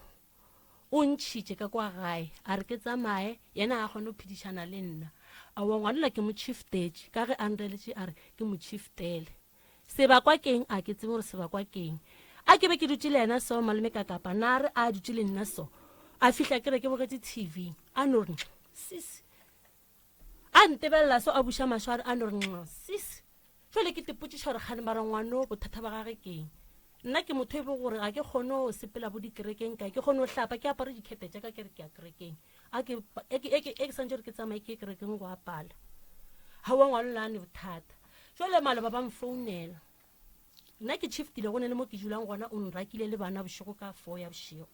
O ntšhitše ka kwa gae a re ke tsamaye, yena a kgone go phedišana le nna. Aowa ngwanola ke mo chiftetše ka ge a nreletše a re ke mo chiftele. Sebakwa keng? A ke tsebe gore sebakwa keng. A ke be ke dutše le yena so malome ka kapa na re a dutše le nna so. A fihla ke re ke bogetše TV. A no re sis. A ntebelela so a buša mahlo a re a no re nxa sis. Jwale ke tepotšiša gore kgane mara ngwano bothata ba gage keng. Nna ke motho e be gore ga ke kgone go sepela bo dikerekeng kae, ke kgone go hlapa ke apare dikhete tša ka ke re ke ya kerekeng. A ke e ke e ke e ke santse gore ke tsamaye ke ye kerekeng go apala. Hawa ngwano la ne bothata. Jwale maloba ba mfounela. Nna ke shiftile go ne le mo ke dulang gona o nrakile le bana bošego ka 4 ya bošego.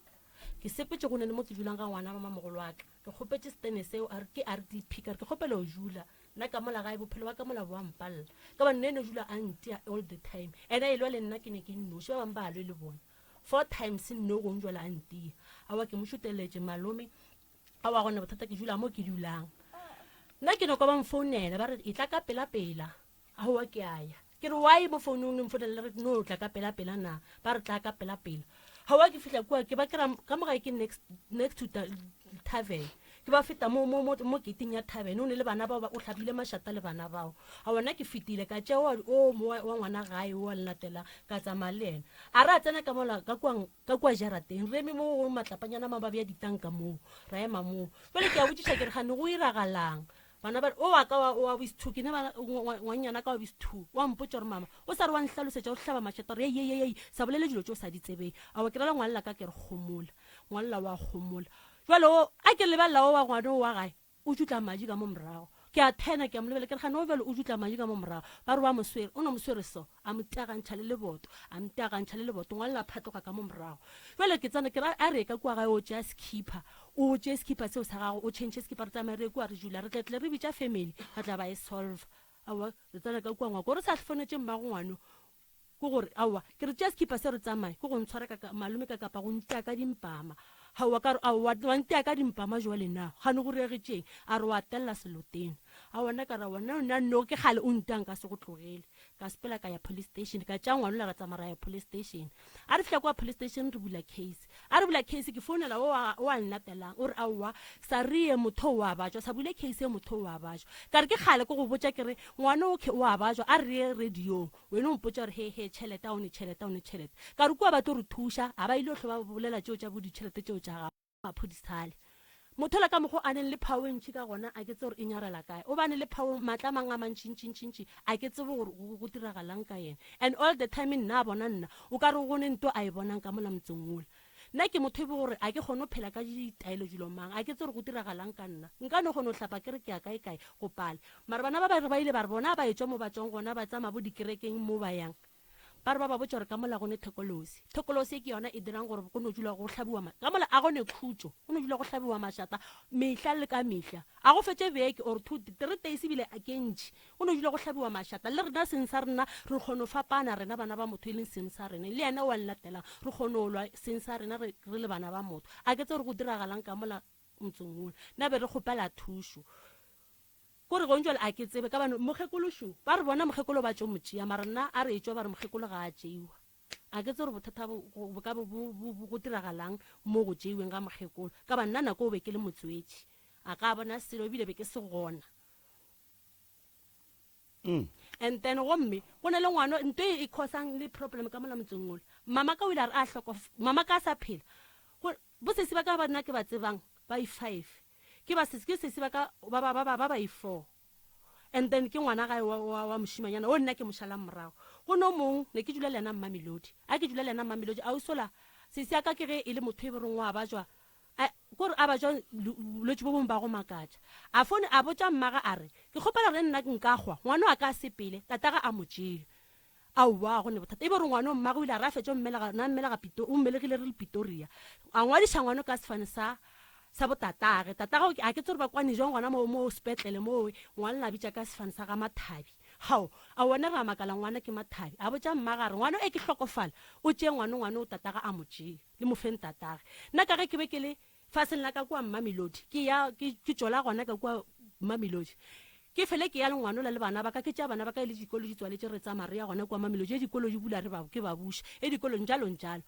Ke sepetse go ne le mo ke dulang ga ngwana mamamogolo wa ka. Ke kgopetše setene seo a re ke RDP ka re ke kgopela o jula nna ka mola gae bophelo ba ka mola bo a mpalela ka ba nne ene jula a ntia all the time ene a elwa le nna ke ne ke nnoši ba bangwe ba lwe le bona four times nno gong jwale a ntia awa ke mo šuteletše malome awa gone bothata ke jula mo ke dulang nna ke noko ba mfounela ba re e tla ka pela pela Aowa ke a ya. Ke re why mo founung le mfounela le re no tla ka pela pela na? Ba re tla ka pela pela. Aowa ke fihla kua ke ba ke ra ka mo gae ke next next to tavern. Ke ba feta mo mo mo mo gating ya tavern o ne le bana bao ba o hlabile mašata le bana bao. Aowa nna ke fetile ka tšea wa o mo wa ngwana gae o a nlatelang ka tsamaya le yena. A re a tsena ka mola ka kua ka kua jarateng re eme mo go matlapanyana ma ba bea ditanka moo ra ema moo. Jwale ke a botšiša ke re gane go iragalang? Bana ba re, O wa ka wa, wa bisthu, ke ne ba, ngwannyana ka wa bisthu. Wa mpotša gore, Mama, o sa re wa nhlalosetša, o hlaba mašata gore, Hei, hei, hei, sa bolele dilo tše o sa di tsebeng. Aowa, ke rela ngwanla ka ke re gomola. Ngwanla wa gomola. Jwale o, a ke lebelela o wa ngwana o wa gae, o tšutla madi ka mo morago. Ke a thena, ke a mo lebelela, ke re, Gane o bjalo o tšutla madi ka mo morago. Ba re wa mo swere, o no mo swere so. A mo tagantšha le leboto, a mo tagantšha le leboto, ngwanla a phatloga ka mo morago. Jwale ke tsena, ke re, a re ye ka kua gae o tšea sekhipha, O tšee sekipa seo sa gago, o tšhentšhe sekipa, re tsamaye re ye kua re dula, re tle tle re bitša family, re tla ba e solve. Aowa, re tsena ka kua ngwako, re sa hlofonetše mmago ngwano, ke gore, aowa, ke re tšea sekipa se re tsamaye, ke go ntshwara ka, ka, malome ka kapa go ntia ka dimpama. Aowa, ka re, aowa, wa ntia ka dimpama jwale na, gane go regetšeng? A re wa tella seloteng. Aowa, nna ka re, aowa, nna, nna no, ke kgale o ntia nka se go tlogele. Ka sepela ka ya police station, ka tšea ngwanola ra tsamaya ra ya police station. A re fihla kua police station re bula case. A re bula case ke founela o a o a nlatelang o re aowa sa re ye motho o a bajwa sa bule case ye motho o a bajwa. Ka re ke kgale ke go botša ke re ngwana o o a bajwa a re ye radiong wena o mpotša gore he he tšhelete a o ne tšhelete a o ne tšhelete. Ka re kua ba tlo re thuša a ba ile hlwe ba bolela tšeo tša bo ditšhelete tšeo tša gago. Maphodisale. Motho la ka mokgo a neng le power e ntši ka gona a ke tsebe gore e nyarela kae. O bane le power maatla a mang a mantšintšintšintši a ke tsebe gore go diragalang ka yena. And all the time nna a bona nna o ka re go ne nto a e bonang ka mola motseng wola. Nna ke motho e be gore a ke kgone go phela ka ditaelo dilo mang a ke tsebe gore go diragalang ka nna. Nka no kgona go hlapa ke re ke ya kae kae go pale. Mara bana ba ba re ba ile ba re bona ba etšwa mo ba tšwang gona ba tsamaya bo dikerekeng mo ba yang. Ba re ba ba botša gore ka mola go ne thekolosi. Thekolosi e ke yona e dirang gore go no dula go hlabiwa ma ka mola a go ne khutšo, go no dula go hlabiwa mašata mehla le ka mehla. A go fetše beke or two, three days ebile a ke ntši. Go no dula go hlabiwa mašata. Le rena seng sa rena re kgono fapana rena bana ba motho e leng seng sa rena. Le yena o a nlatelang re kgono lwa seng sa rena re re le bana ba motho. A ke tsebe gore go diragalang ka mola motseng wola. Na be re kgopela thušo. Kore gong jwale a ke tsebe ka bane mokgekolo šo ba re bona mokgekolo ba tšo mo tšea mara nna a re etšwa ba re mokgekolo ga a tšeiwa a ke tsebe gore bothata bo bo ka bo bo bo go diragalang mo go tšeiweng ga mokgekolo ka ba nna nako o be ke le motswetši a ka bona selo ebile be ke se gona mm. And then gomme go na le ngwana nto e causang le problem ka mola motseng ola mama ka o ile a re a hloko mama ka a sa phela bo sesi ba ka ba nna ke ba tsebang ba i five Ke ba sesi, ke sesi ba ka ba ba ba ba ba ba i-four. And then ke ngwana gae wa, wa, wa mošimanyana o nna ke mo šalang morago. Go no mong ne ke dula le yena Mmamelodi. A ke dula le yena Mmamelodi, ausi ola sesi ya ka ke ge e le motho e be reng wa bajwa, a, kore a bajwa bolwetši bo bongwe ba go makatša. A fone a botša mmaga a re, ke kgopela gore nna nka hwa, ngwana wa ka a sepele, tataga a mo tšee. Aowa, go ne bothata. E be gore ngwano mmagwe o ile a re a fetša o mmelega, na mmelega Pito, o mmelegile re le Pitoria. A ngwadiša ngwano ka sefane sa, sa botatage. Tatagwe a ke tsebe gore ba kwane jwang gona moo, moo sepetlele moo, ngwana la bitša ka sefane sa ga Mathabi. Hao, a wena re a makala ngwana ke Mathabi. A botša mmagwe a re, Ngwano e ke hlokofala, o tšee ngwano, ngwano o tataga a mo tšee, le mo feng tatage. Nna ka ge ke be ke le faseng la ka kua Mmamelodi, ke ya, ke, ke tšola gona ka kua Mmamelodi. Ke fele ke ya le ngwanola le bana ba ka, ke tšea bana ba ka e le dikolo di tswaletše re tsamaya re ya gona kua Mamelodi, e dikolo di bula re ba, ke ba buša, e dikolo njalo njalo.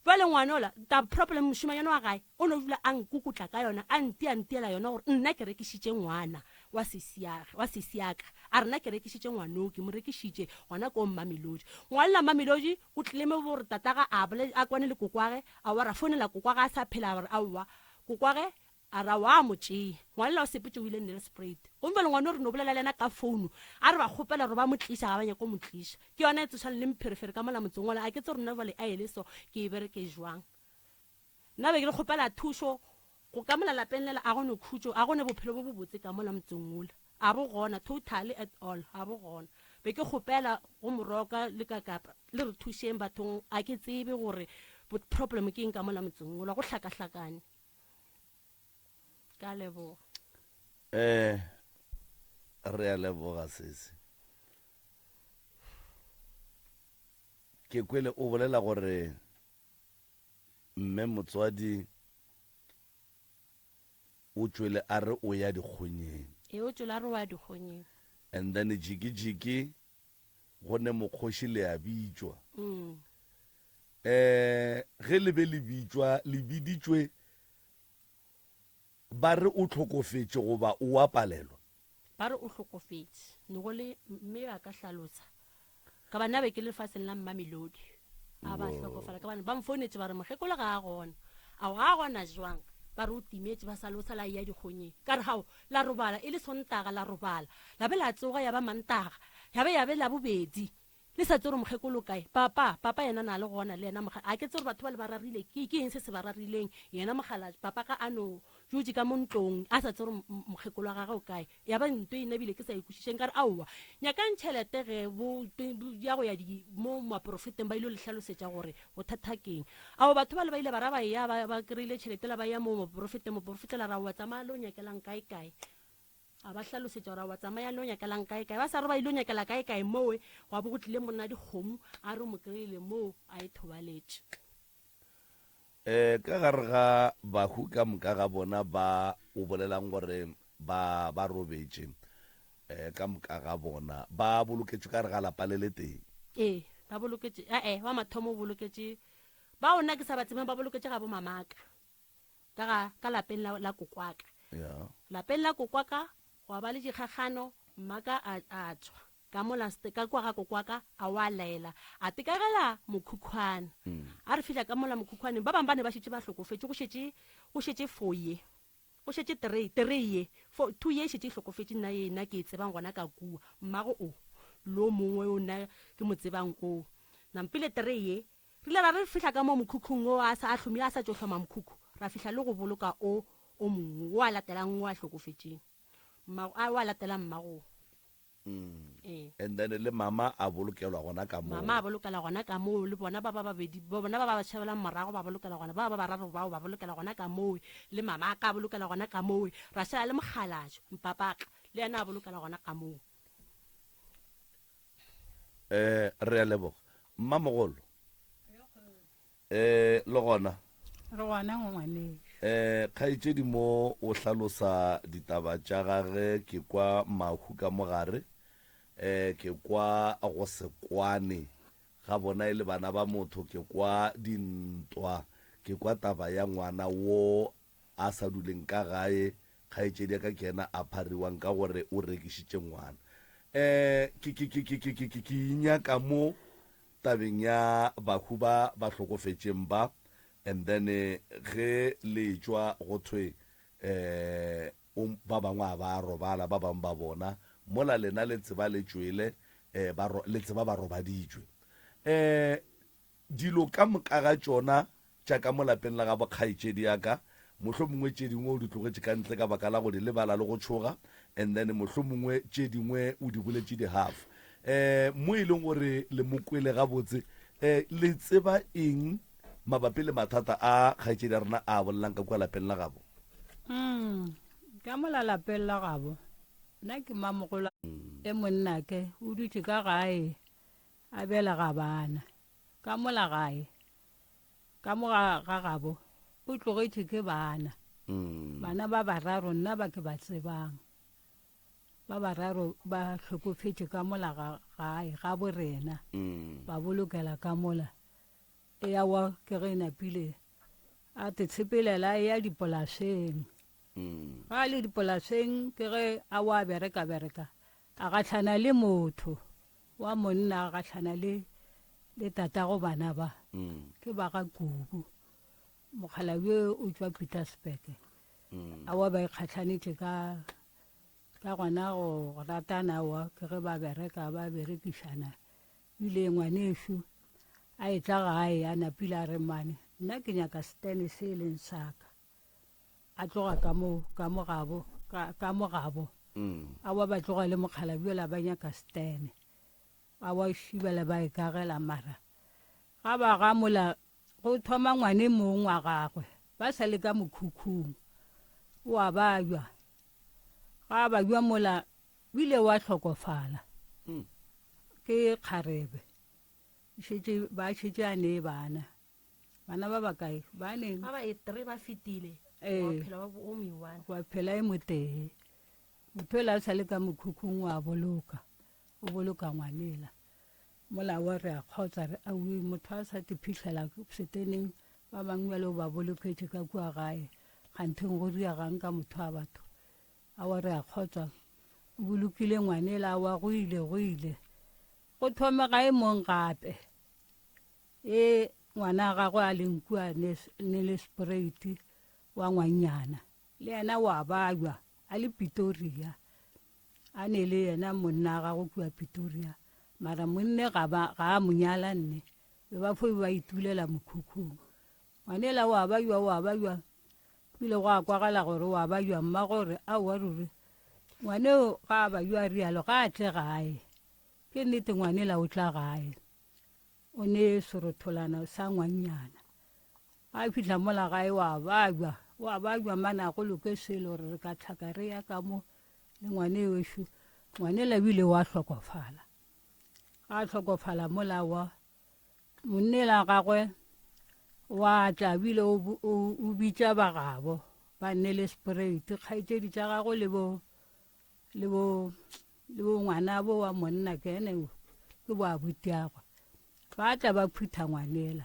Bjale ngwanola, ta problem mošemanyana wa gae o no dula a nkukutla ka yona, a ntia ntiela yona gore nna ke rekišitše ngwana wa sesi ya, wa sesi ya ka. A re nna ke rekišitše ngwano, ke mo rekišitše gona ko Mamelodi. Ngwanola Mamelodi o tlile mo gore tataga a bole, a kwane le kokwage, aowa ra founela kokwage a sa phela a re aowa kokwage A ra wa mo tšea. Ngwanela o sepetše o ile Nelspruit. Gomme bjale ngwano re no bolela le yena ka founu. A re ba kgopela gore ba mo tliša, ga ba nyake go mo tliša. Ke yona e tsošang le mpherefere ka mola motseng wola. A ke tsebe gore nna bjale a e le so ke e bereke jwang. Nna be ke re kgopela thušo go ka mola lapeng lela a go ne khutšo, a go ne bophelo bo bobotse ka mola motseng wola. A bo gona, totally at all, a bo gona. Be ke kgopela go Moroka le Kakapa le re thušeng bathong, a ke tsebe gore problem ke eng ka mola motseng wola, go hlakahlakane. Ka leboga. Eh, re a leboga sesi. Ke kwele o bolela gore mme motswadi o tšwele a re o ya dikgonyeng. Ee, o tšwele a re o ya dikgonyeng. And then jiki-jiki go ne mokgoši le a bitšwa. Mm. Eh, ge le be le bitšwa, le biditšwe ba re o hlokofetše goba o a palelwa? Ba re o hlokofetše. Ne go le mme a ka hlalosa. Ka ba nna be ke le lefaseng la Mmamelodi. A ba hlokofala ka bane ba mfounetše ba re mokgekolo ga a gona. Ao ga a gona jwang? Ba re o timetše ba sa le o sa la ya dikgonyeng. Ka re hao la robala e le Sontaga la robala. La be la tsoga ya ba Mantaga. Ya be ya be Labobedi. Le sa tsebe gore mokgekolo o kae. Papa, papa yena na le gona le yena moga. A ke tsebe gore batho ba le ba rarile ke, ke eng se se ba rarileng. Yena mogala, papa ga a no dutše ka mo ntlong a sa tsebe gore mokgekolo wa gagwe o kae. Ya ba nto e nabile ke sa e kwešišeng ka re aowa, nyakang tšhelete ge bo, ya go ya di, mo maporofeteng ba ile le hlalosetša gore bothata keng. Ao batho bale ba ile ba ra ba eya ba, ba kry-ile tšhelete la ba ya mo maporofeteng, moporofeta la re aowa tsamaya le o nyakelang kae kae. A ba hlalosetša gore aowa tsamayang le yo nyakelang kae kae. Ba sa re ba ile go nyakela kae kae mowe gwa bo go tlile monna dikgomo a re o mo kry-ile moo a e thobaletše. Um ka gare ga bahu ka moka ga bona ba o bolelang gore ba ba robetše um ka moka ga bona ba boloketšwe ka gare ga lapa le letee? Ee, ba boloketše, ae, wa mathomo o boloketše bao nna ke sa ba tsebeng ba boloketše ga bo mamaka. Ka ga, ka lapeng la, la kokwaka. Yeah. Lapeng la kokwaka gwa ba le dikgakgano, mmaka a, a tšwa ka mola ste, ka kwa ga kokwaka a wa laela, a tekagela mokhukhwane. Mm. A re fihla ka mola mokhukhwaneng, ba bangwe ba ne ba šetše ba hlokofetše, go šetše, go šetše foye, go šetše terei, terei ye, fo, two ye e šetše e hlokofetše, nna ye nna ke e tsebang gona ka kua, mmago o, le o mongwe o nna ke mo tsebang o. Nampile terei ye, Re ile ra re re fihla ka moo mokhukhung wo a sa a hlomile a sa tšo hloma mokhukhu, ra fihla le go boloka o o mongwe wo a latelang wo a hlokofetšeng. Mmago, a, wo a latelang mmago. Ee. And then le mama a bolokelwa gona ka moo. Mama a bolokela gona ka moo, le bona ba ba babedi, bona ba ba tšhabelang morago ba bolokela gona, ba ba bararo bao ba bolokela gona ka moo, le mama a ka bolokela gona ka moo, ra šala le mokgalajwe, mpapaka, le yena a bolokela gona ka moo. Eh, re a leboga. Mmamogolo. Eh, le gona. Re gona ngwanešo. Eh, kgaetšedi mo o hlalosa ditaba tša gage ke kwa mahu ka mogare, eh, ke kwa go se kwane ga bona e le bana ba motho, ke kwa dintwa, ke kwa taba ya ngwana wo a sa duleng ka gae, kgaetšedi ya ka ke yena a phariwang ka gore o rekišitše ngwana. Um ke, ke, ke, ke, ke, ke, ke, ke inyaka mo tabeng ya bahu ba ba hlokofetšeng ba, and then ge le etšwa go thwe um o, ba bangwe a ba robala, ba bangwe ba bona, mola lena le tseba le tšwele, um ba, le tseba ba robaditšwe. Um Dilo ka moka ga tšona tša ka mo lapeng la gabo kgaetšedi ya ka, mohlomongwe tše dingwe o di tlogetše ka ntle ka baka la go di lebala le go tšhoga, and then mohlomongwe tše dingwe o di boletše di half. Um mo e leng gore le mo kwele gabotse, um le tseba eng mabapi le mathata a kgaetšedi ya rena a bolelang ka kua lapeng la gabo? Mm, ka mola lapeng la gabo nna ke mamogolo e monnake o dutše ka gae a belega bana ka mola gae ka mo ga ga gabo o tlogetše ke bana Mm. bana ba bararo nna ba ke ba tsebang ba bararo ba hlokofetše ka mola ga gae ga borena Mm. ba bolokela ka mola Eya wa ke ge e napile a te tshepelela e ya dipolaseng. Ga a le dipolaseng ke ge a wa bereka bereka a gahlana le motho wa monna a gahlana le le tatago bana ba ke ba ga Kubu. Mokgalabje o tšwa Pietersburg. A wa ba ikgahlanetše ka ka gona go ratana wa ke ge ba bereka ba berekišana Bile ngwanešu a etla gae a napile a re, Mane, nna ke nyaka setene se e leng sa ka. A tloga ka mo, ka mo gabo, ka, ka mo gabo. Aowa ba tloga le mokgalabje yola ba nyaka setene. Aowa šibela ba ikagela mara ga ba ga mola go thoma ngwane mong wa gagwe ba sa le ka mokhukhung. O a babja. Ga a babja mola bile wa hlokofala. Ke kgarebe. Šetše ba šetše a ne bana. Bana ba bakae? Ba ne. Ba ba e three ba fetile. Ee. Wa phela wa o mo one. Wa phela e motee. Motho ela a sa le ka mokhukhung wa boloka. O boloka ngwanela. Mola wa re a kgotsa re awi motho a sa te phihlela seteneng ba bangwe bjale o ba boloketše ka kua gae. Kgantheng go riagang ka motho wa batho. Awa re a kgotsa. O bolokile ngwanela awa go ile go ile. Go thome gae mong gape. E ngwana gagwe a leng kua Nelspruit wa ngwannyana. Le yena wa bajwa a le Pretoria. A ne le yena monna gagwe kua Pretoria. Mara monne ga ba ga a mo nyala nne. Be ba fo ba itulela mokhukhung. Ngwanela wa bajwa wa bajwa. Go ile gwa kwagala gore o a bajwa, mmagwe o re, Aowa ruri, ngwaneo ga a bajwa a realo, ga a tle gae. Ke nnete ngwanela o tla gae. O ne serotholana sa ngwannyana. Ga a fihla mola gae wa bajwa, wa bajwa mane a go loke selo gore re ka tlhaka re ya ka mo le ngwane wešo. Ngwanela o ile wa hlokofala. Ga a hlokofala mola wa Monnela gagwe wa tla bile o bitša ba gabo ba nne le sprate kgaetšedi tša gagwe le bo le bo le bo ngwanabo wa monna ke ene ke bo abutiagwe ba tla ba phutha ngwanela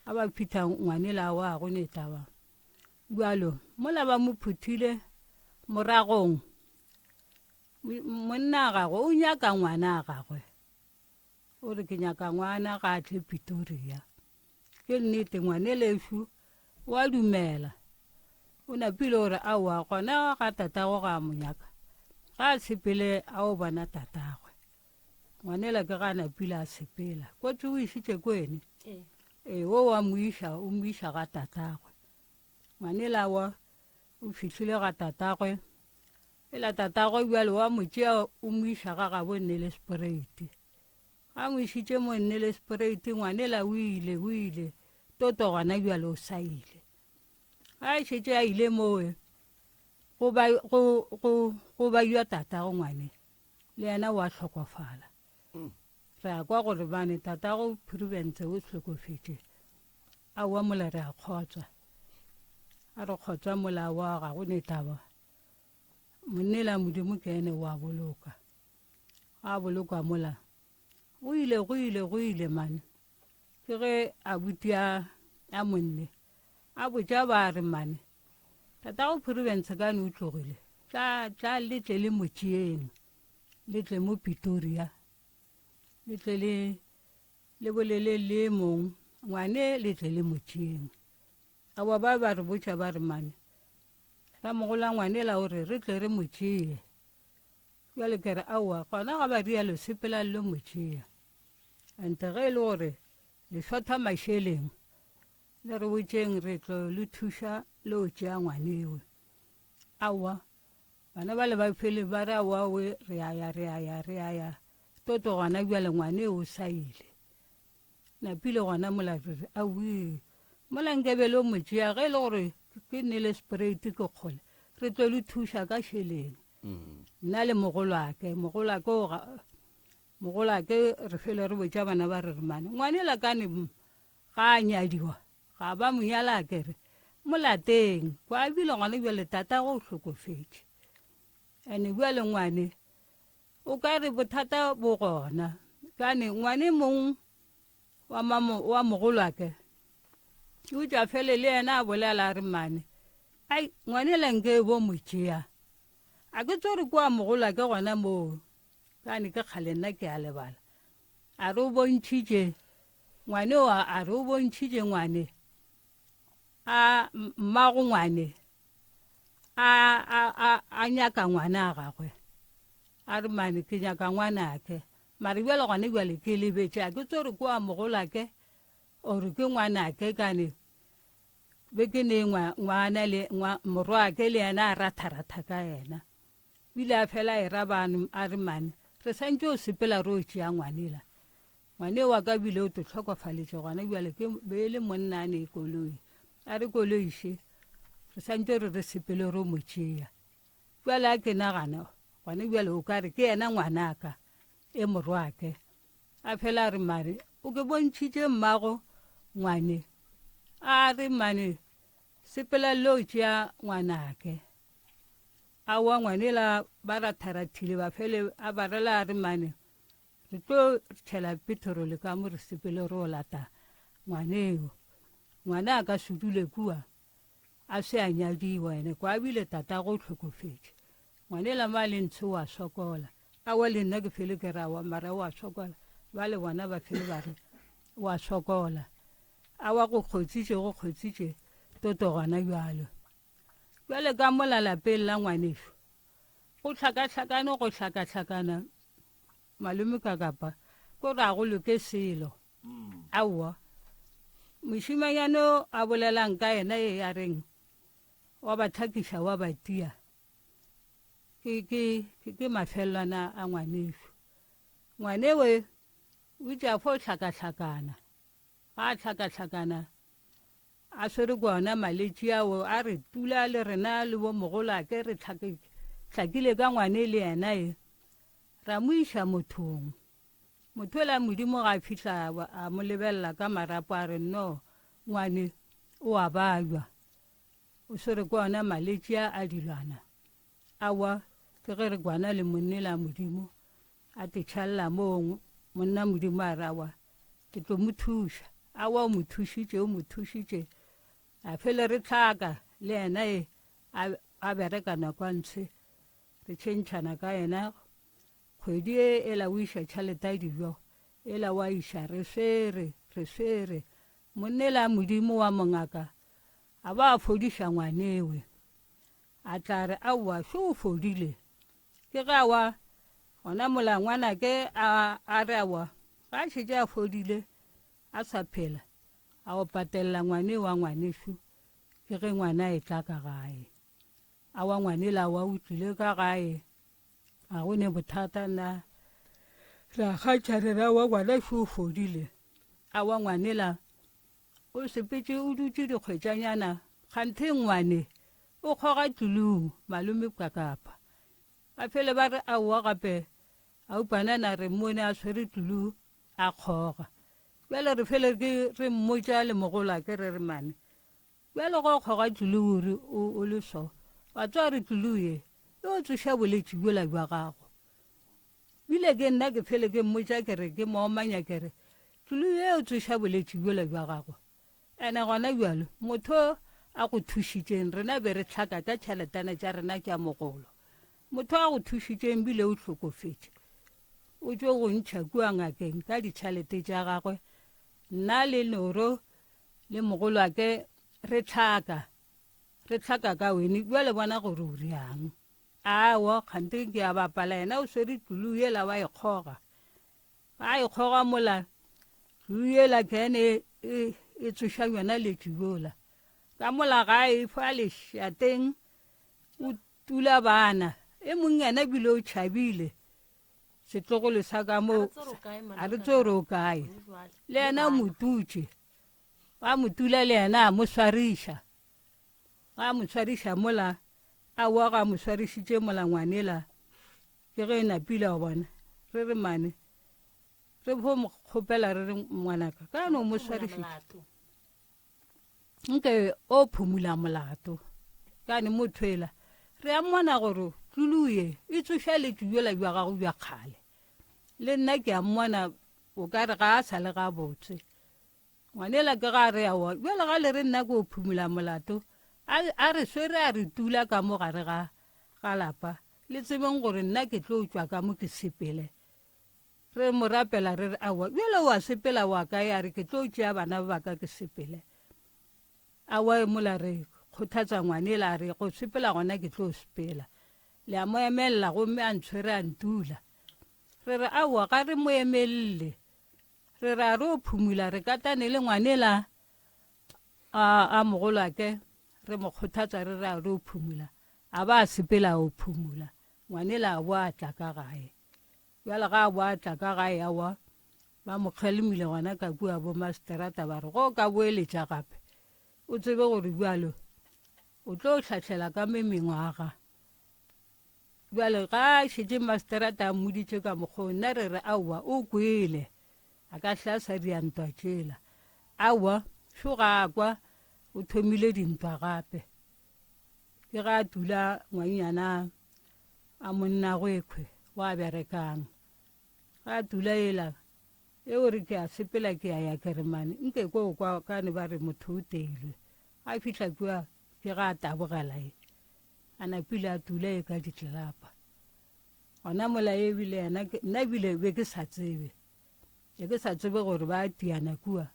a ba phutha ngwanela wa go ne taba bjalo mola ba mo phuthile moragong monna gagwe o nyaka ngwana gagwe O re ke nyaka ngwana ga a tle Pretoria. Ke nnete ngwanelešu o a dumela. O napile o re aowa gona ga tatago ga a mo nyaka. Ga a sepele a o bona tatagwe. Ngwanela ke ga a napile a sepela. Kotsi o išitše kwene? Ee. Ee, o wa mo iša, o mo iša ga tatagwe. Ngwanela wa o fihlile ga tatagwe. Ela tatagwe bjale wa mo tšea o mo iša ga gabo Nelspruit. Ga mo išitše mo Nelspruit ngwanela o ile o ile toto gona bjale o sa ile. Ga a šetše a ile mowe go ba go go go ba jwa tatago ngwane le yena wa hlokofala. Re a kwa gore bane tatago Prudence o hlokofetše. Aowa mola re a kgotswa. A re kgotswa mola wa ga go ne taba. Monnela Modimo ke ene wa boloka. Ga bolokwa mola. Go ile go ile go ile mane. Ke ge abuti a a monne a botša ba re mane tatago Prudence kane o tlogile tla tla le tle le mo tšeeng le tle mo Pretoria le tle le le bolele le mong ngwane le tle le mo tšeeng Aowa ba ba re botša ba re mane ramogola ngwanela o re re tle re mo tšee. Bjale ke re aowa gona ga ba rialo sepelang lo mo tšea. Ante ge e le gore le šotha mašeleng le re botšeng re tlo le thuša le o tšea ngwanewe. Aowa bana ba le ba fele ba re aowa we re a ya re a ya re a ya. Toto gona bjale ngwane o sa ile. Napile gona mola re re awi mola nkebe le mo tšea ge e le gore ke Nelspruit ke kgole re tlo le thuša ka šeleng. Nna le mogolwake, mogolwake o ga mogolwake re fele re botša bana ba re re mane ngwane la kane ga a nyadiwa ga ba mo nyala a kere mo lateng kwa bile gona bjale tatago o hlokofetše ene bjale ngwane O ka re bothata bo gona kane ngwane mong wa mamo wa mogolwake o tšwa fele le yena a bolela a re mane ai ngwane la nke bo mo tšea a ke tsore kwa mogolwake gona moo kane ke kgale nna ke a lebala a re o bontšhitše ngwane o a re o bontšhitše ngwane a mmago ngwane a, a, a, a nyaka ngwana a gagwe a re mane ke nyaka ngwanake mare bjale gone bjale ke lebetše a ke tsore kwa mogolake ore ke ngwanake kane be ke ne ngwana le morwake le yena a ratharatha ka yena bile a fela e ra bane a re mane re santse o sepela re o tšea ngwanela Ngwane wa ka bile o to hlokofaletše gona bjale ke be e le monna a ne koloi. A re koloi še, re santše re re sepele ro mo tšea. Bjale a ke nagana gona bjale o ka re ke yena ngwanaka e morwake. A fela a re mare o ke bontšhitše mmago ngwane. A re mane sepela lo tšea ngwanake. Aowa ngwanela ba ratharathile ba fele a ba rela a re mane Re tlo tšhela peterole ka mo re sepele re o lata ngwaneo. Ngwana a ka se dule kua a se a nyadiwa ene kwa bile tatago o hlokofetše. Ngwanela mo a le ntshe o a sokola. Aowa le nna ke fele ke re aowa mara o a sokola. Ba le bona ba fele ba re o a sokola. Aowa go kgotsitše go kgotsitše toto gona bjalo. Bjale ka mola lapeng la ngwanešo go hlakahlakane go hlakahlakana Malome ka kapa ko re a go loke selo. Aowa. Mošimanyane o a bolelang ka yena e a reng wa ba tlhakiša wa ba tia ke ke ke mafelelwana a ngwanešu. Ngwanewe o itše a fo hlakahlakana. Ga a hlakahlakana a swere ke ona maletši ao a re tula le rena le bo mogolake re hlakile ka ngwane le yena e ra mo iša mothong. Motho yola Modimo ga a fihla a mo lebelela ka marapo a re no ngwane o a babja o swere ke ona maletši a a dilwana. Aowa ke ge re kwana le monnela Modimo A te tšhalela moo, monna Modimo a re, Aowa, ke tlo mo thuša. Aowa, o mo thušitše, o mo thušitše. A fele re hlaka le yena e, a, a bereka nako a ntshe. Re tšhentšhana ka yena. Kgwedi e, ela o iša tšhalete ya dijo, ela wa iša, re swere, re swere. Monna ela Modimo wa mongaka, a ba a fodiša ngwanewe. A tla re, Aowa, šo o fodile. Ke ge awa, gona mola ngwanake a, a re awa, ga a šetše a fodile, a sa phela, a o patelela ngwane wa ngwanešu, ke ge ngwana a etla ka gae. Awa ngwanela awa o tlile ka gae, ga go ne bothata na. Re a kgatšha re re awa ngwanešu o fodile. Awa ngwanela O sepetše o dutše dikgwetšanyana kganthe ngwane o kgoga tlulung malome Kakapa. Ba fele ba re aowa gape Aupanana re mmone a swere tlulu a kgoga. Bjale re fele ke re mmotša le mogolwake re re mane bjale go kgoga tlulu o re o le so wa tswa re tlulu ye e o tsoša boletši bjola bja gago. Bile ke nna ke fele ke mmotša ke re ke mo omanya ke re, Tlulu ye o tsoša boletši bjola bja gago. Ene gona bjalo motho a go thušitšeng rena be re hlaka ka tšheletana tša rena tša mogolo. Motho a go thušitšeng bile o hlokofetše. O tšo go ntšha kua ngakeng ka ditšhelete tša gagwe. Nna le Noro le mogolwake re hlaka, re hlaka ka wene bjale bona gore o riang. Aowa, kganthe ke a bapala, yena o swere tlulu yela wa e kgoga. Ga a e kgoga mola, tlulu yela ke ene e, e, e tsoša yona letši yola. Ka mola gae fa lešateng o tula bana, e mong yena bile o tšhabile. Setlogolo sa ka mo a re tsore o kae. Le yena o mo tutše. Ba mo tula le yena a mo swariša. Ga a mo swariša mola, aowa ga a mo swarišitše mola ngwanela, ke ge e napile wa bona. Re re mane, re fo mo kgopela re re ngwanaka, ka no mo swarišitše. Nke o phumula molato. Kane motho ela, re a mmona gore tlulu ye e tsoša letšu bjola bja gago bja kgale. Le nna ke a mmona o ka re ga a sa le gabotse. Ngwanela ke ga a re aowa, bjale ga le re nna ke o phumula molato, a, a re swere a re tula ka mo gare ga, ga lapa, le tsebeng gore nna ke tlo tšwa ka mo ke sepele. Re mo rapela re re aowa, bjale o a sepela wa kae? A re ke tlo tšea bana ba ka ke sepele. Aowa mola re kgothatsa ngwanela a re go sepela gona ke tlo sepela. Le a mo emelela gomme a ntshwere a ntula. Re re aowa ga re mo emelele. Re re a re o phumula re katane le ngwanela a, a mogolwake re mo kgothatsa re re a re o phumula. A ba a sepela a o phumula. Ngwanela a bo a tla ka gae. Bjale ga a bo a tla ka gae awa ba mo kgalemile gona ka kua bo maseterata ba re go ka boeletša gape o tsebe gore bjalo o tlo hlahlela ka me mengwaga. Bjale ga a šetše maseterata a mmoditše ka mokgwa o nna re re aowa o kwele a ka hla sa dia ntwa tšela. Aowa šo ga a kwa o thomile dintwa gape. Ke ga a tula ngwannyana a monnagoekhwe wa berekang. Ga a tula ela eo re ke a sepela ke a ya ke re mane nke ko kwa kane ba re motho o teilwe. Ga fihla kua ke ga a tabogela e a napile a tula e ka ditlelapa. Gona mola e bile yena nna bile be ke sa tsebe. Be ke sa tsebe gore ba tiana kua.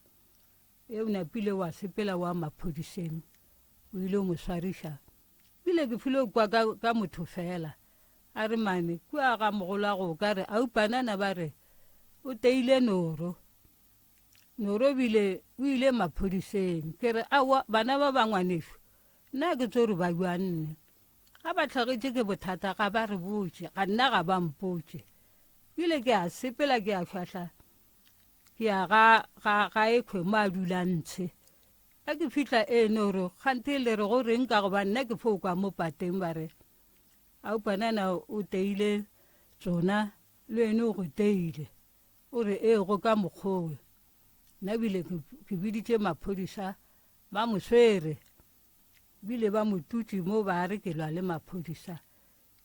E o napile wa sepela wa maphodiseng o ile o mo swariša. Bile ke filo kwa ka, ka motho fela. A re mane, kua ga mogolwago o ka re aupanana ba re o teile Noro. Noro bile o ile maphodiseng. Ke re aowa bana ba ba ngwanešu, nna ke tso re ba bjang nne. Ga ba hlagetše ke bothata ga ba re botše, ga nna ga ba mpotše. Bile ke a sepela ke a fahla ke ya ga, ga, ga ekhwe mo a dulang ntshe. Ge ke fihla e no re, Kganthe le re go reng ka goba nna ke fo kwa mo pateng ba re, Aupanana o teile tsona le wene o go teile. O re ee go ka mokgowe. Nna bile ke biditše maphodisa ba mo swere bile ba mo tutše mo ba re ke lwa le maphodisa.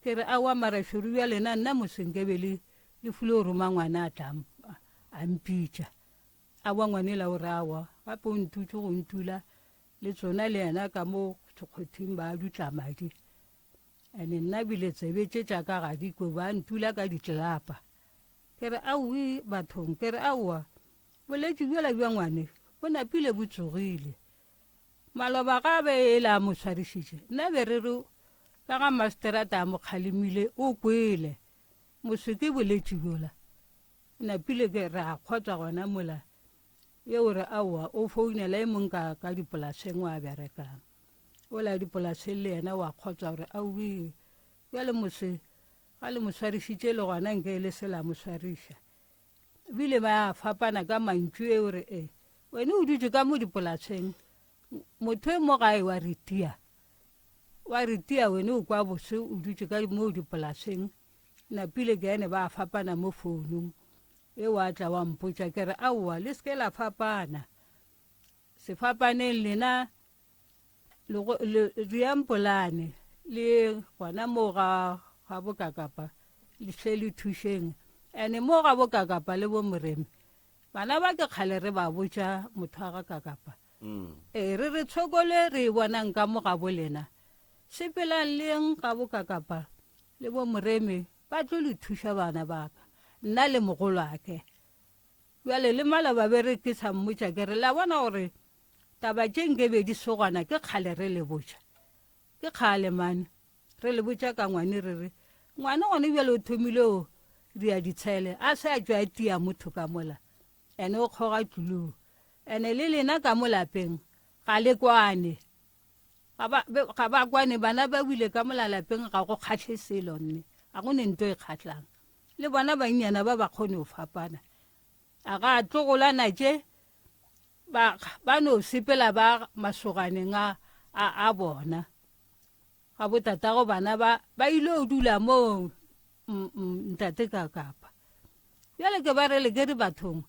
Ke re aowa mara šoro bja lena nna mose nkebe le le fule o roma ngwana a tla a mpitša. Aowa ngwanela o re aowa, gape o ntutše go ntula le tsona le yena ka mo sekgothing ba dutla madi. Ene nna bile tsebe tše tša ka ga di kwe ba ntula ka ditlelapa. Ke re aowi bathong, ke re aowa, boletši bjola bja ngwane bo napile bo tsogile. Maloba ga a be e le a mo swarišitše, nna be re re ka ga maseterata a mo kgalemile o kwele. Moswe ke boletši bjola. Napile ke re a kgotsa gona mola ye o re aowa o founela e mong ka ka dipolaseng wa berekang. Ola dipolaseng le yena wa kgotsa gore aowi bjale mose ga le mo swarišitše le gona nke e le se la mo swariša. Bile ba fapana ka mantšu e o re e wene o dutše ka mo dipolaseng motho e mo gae wa re tia wa re tia wene o kwa bose o dutše ka mo dipolaseng Napile ke ene ba fapana mo founung e wa tla wa mpotša ke re aowa le seke la fapana se fapaneng lena riang polane le gona mo ga ga bokakapa le hle le thušeng ene mo ga bokakapa le bo moremi bana ba ke kgale re ba botša motho wa ga kakapa Ee, re re tshokole re e bonang ka mo gabo lena. Sepelang le yeng gabo Kakapa le bo Moremi ba tlo le thuša bana ba ka, nna le mogolwake. Bjale le maloba be re ke sa mmotša ke re la bona gore taba tše nke be di sogwana ke kgale re le botša. Ke kgale mane re le botša ka ngwane re re ngwane gone bjale o thomile o ria ditshele a se a tšwa a tia motho ka mola. Ene o kgoga tluluu. Ene le lena ka mo lapeng ga le kwane. Ga ba, ga ba kwane, bana ba wile ka mola lapeng ga go kgahle selo nne. Ga go ne nto e kgahlang. Le bona bannyana ba ba kgone go fapana. A ga tlogolana tše ba ba no sepela ba masoganeng a a, a bona. Ga botatago bana ba ba ile go dula moo ntate ka kapa. Bjale ke ba re le ke re bathong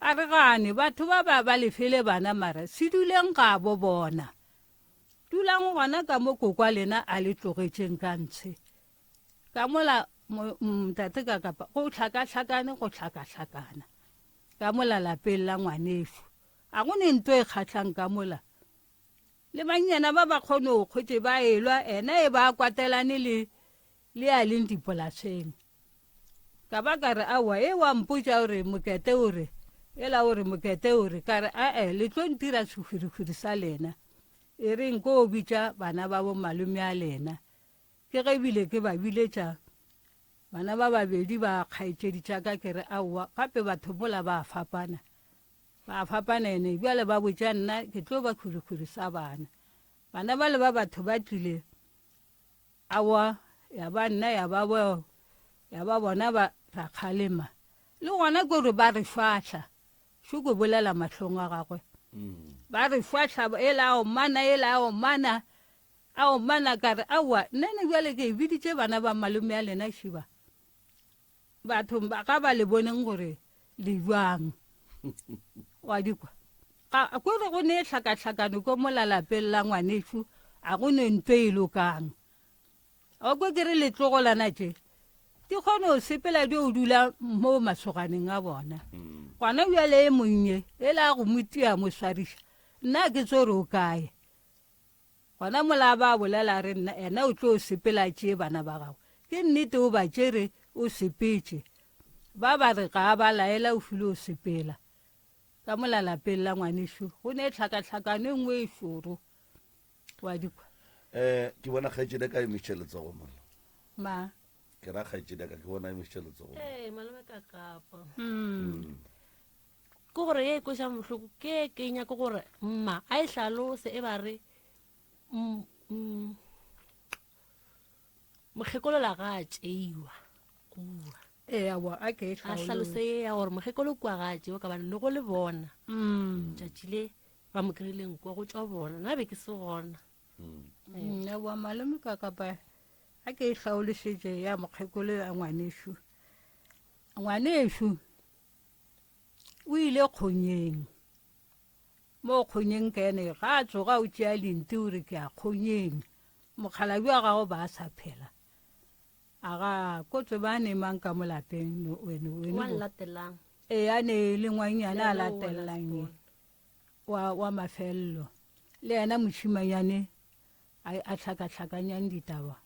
a re gane batho ba ba ba lefele bana mara se duleng ga bo bona. Dulang gona ka mo kokwa lena a le tlogetšeng ka ntshe. Ka mola ntate ka kapa go hlakahlakane go hlakahlakana ka mola lapeng la ngwanešu. A go ne nto e kgahlang ka mola. Le bannyana ba ba kgone go kgwetše ba elwa ena e ba kwatelane le le a leng dipolaseng. Ka ba ka re aowa e wa mpotša o re mokete o re ela o re mokete o re ka re ae le tlo ntira sehwirihwiri sa lena. E reng ko bitša bana ba bo malome a lena. Ke ge ebile ke ba biletša bana ba babedi ba kgaetšedi tša ka ke re aowa gape batho mola ba a fapana. Ba a fapana ene bjale ba botša nna ke tlo ba khwirikhwiri sa bana. Bana bale ba batho ba tlile aowa ya ba nna ya ba bo ya ba bona ba ra kgalema. Le gona ke gore ba re šwahla šo ke bolela mahlong a gagwe. Ba re šwahla ela a omana ela a omana A omana ka re, Aowa, nna ne bjale ke biditše bana ba malome a lena šiba. Bathong ba ga ba le boneng gore le bjang. Wa di kwa? Ga ko re go ne hlakahlakano ko mola lapeng la ngwanešu, a go ne nto e lokang. Wa kwa ke re letlogolana tše di kgone go sepela di o dula mo masoganeng a bona. Gona bjale e monnye e la go mo tia mo swariša, nna ke tso re o kae. Gona mola ba bolela a re nna ena o tlo sepela a tšee bana ba gagwe. Ke nnete o ba tšere o sepetše. Ba ba re ga a ba laela o file o sepela. Ka mola lapeng la ngwanešo go ne tlhakatlhakano e nngwe e šoro. Wa di kwa? Eh, ke bona kgaetšedi ka emišitše letsogo mola. Ma. Ke ra kgaetšedi ka ke bona emišitše letsogo. Ee, malome ka kapa. Mm. Ke gore ye e kwešang bohloko ke ke nyako gore mma a e hlalose e ba re mokgekolo la ga a tšeiwa kua. Ee, aowa, a ke e A hlalose ye ya gore mokgekolo kua ga a tšeiwa ka bane le go le bona tšatši le ba mo kry-ileng kua go tšwa bona nna be ke se gona. Aowa, malome ka kapa a ke e hlaološetše ya mokgekolo ya ngwanešu. Ngwanešu O ile kgonyeng. Mo kgonyeng ka ene ga a tsoga o tšea lenti o re ke a kgonyeng. Mokgalabje wa gago ba sa phela. A ga ko tseba ne mang ka mo lapeng no wene wene. Wa latelang. E a ne le ngwanyana a latelang wa wa mafello. Le yena mošimanyane a a hlakahlakanyang ditaba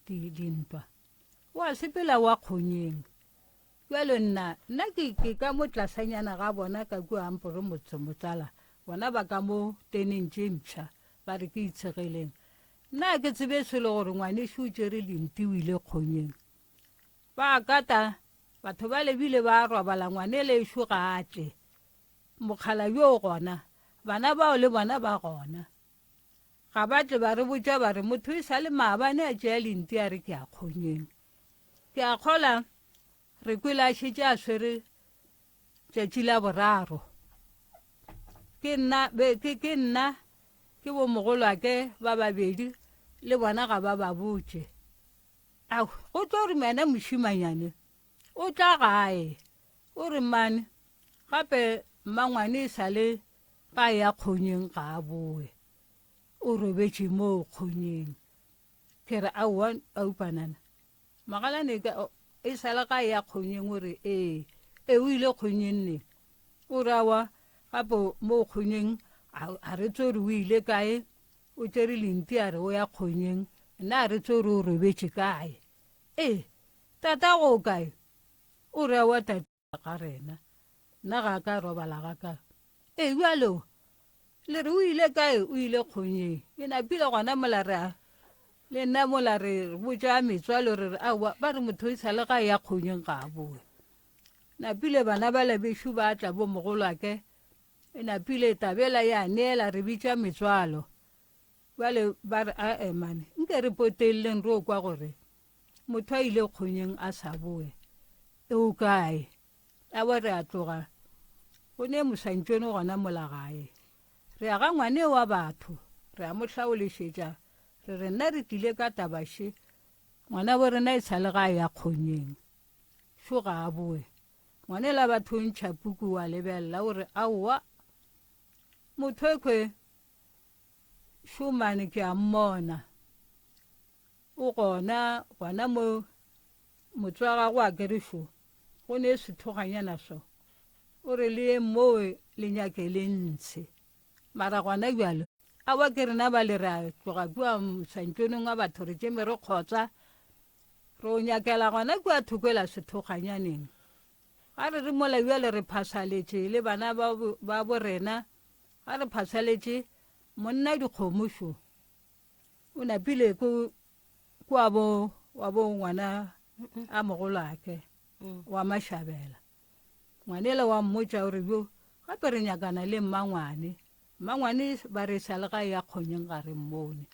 di dintwa. Wa sepela wa kgonyeng. Bjale nna, nna ke, ke ka mo tlasanyana ga bona ka kua Ampore motse motsala, bona ba ka mo teneng tše mpsha, ba re ke itshegeleng. Nna ga ke tsebe selo gore ngwanešu o tšere lenti o ile kgonyeng. Ba kata, batho bale bile ba robala ngwanelešo ga a tle. Mokgalabje o gona, bana bao le bona ba gona. Ga ba tle ba re botša ba re motho e sa le maabane a tšea lenti a re ke ya kgonyeng. Ke a kgola re kwele a šetše a swere tšatši la boraro. Ke nna, be, ke, ke nna, ke bomogolwake ba babedi, le bona ga ba ba botše. Ao, go tlo re mena mošimanyane o tla gae, o re mmane, gape mmangwane e sa le ga ya kgonyeng ga a boe, o robetše moo kgonyeng. Ke re, Aowa, aupanana. Magalane ka, e sa le ga ya kgonyeng o re, Ee, ee, o ile kgonyeng neng? O re, Aowa, gape mo kgonyeng a, a re tsore o ile kae, o tšere lenti a re o ya kgonyeng, nna a re tsore o robetše kae. Ee, tatago o kae? O re, Aowa, tate. Ga rena. Nna ga ka robala ga ka. Ee, bjalo le re o ile kae? O ile kgonyeng. E napile gona mola re a le nna mola re botša metswalo re re aowa ba re motho e sa le ga ya kgonyeng ga a boe. Napile bana ba labešo ba tla bo mogolwake. E napile tabela ya neela re bitša metswalo. Bjale ba re ae mane nke re potelleng ro kwa gore motho a ile kgonyeng a sa boe. E o kae? Awa re a tloga, go ne mosantšone gona mola gae. Re ya ga ngwane wa batho, re a mo hlaolešetša, re re nna re tlile ka taba še, ngwana bo rena e sa le ga a ya kgonyeng. Šo ga a boe. Ngwanela batho o ntšha puku wa lebelela o re aowa, motho ekhwe šo mane ke a mmona. O gona, gona mo motse wa gagwe a kere šo, go ne sethoganyana so. O re le yeng mowe le nyake le ntshe. Mara gona bjalo, aowa ke rena ba le re a tloga kua mosantšonong wa batho re tšeme re kgotsa, re o nyakela gona kua thokwela sethoganyaneng. Ga re re mola bjale re phasaletše le bana ba bo rena, ga re phasaletše monna dikgomo šo. O napile ko kwa bo wa bo ngwana a mogolake wa Mashabela. Ngwanela wa mmotša gore bjo gape re nyakana le mmangwane. Mmangwane ba re sa le ga ya kgonyeng ga re mmone.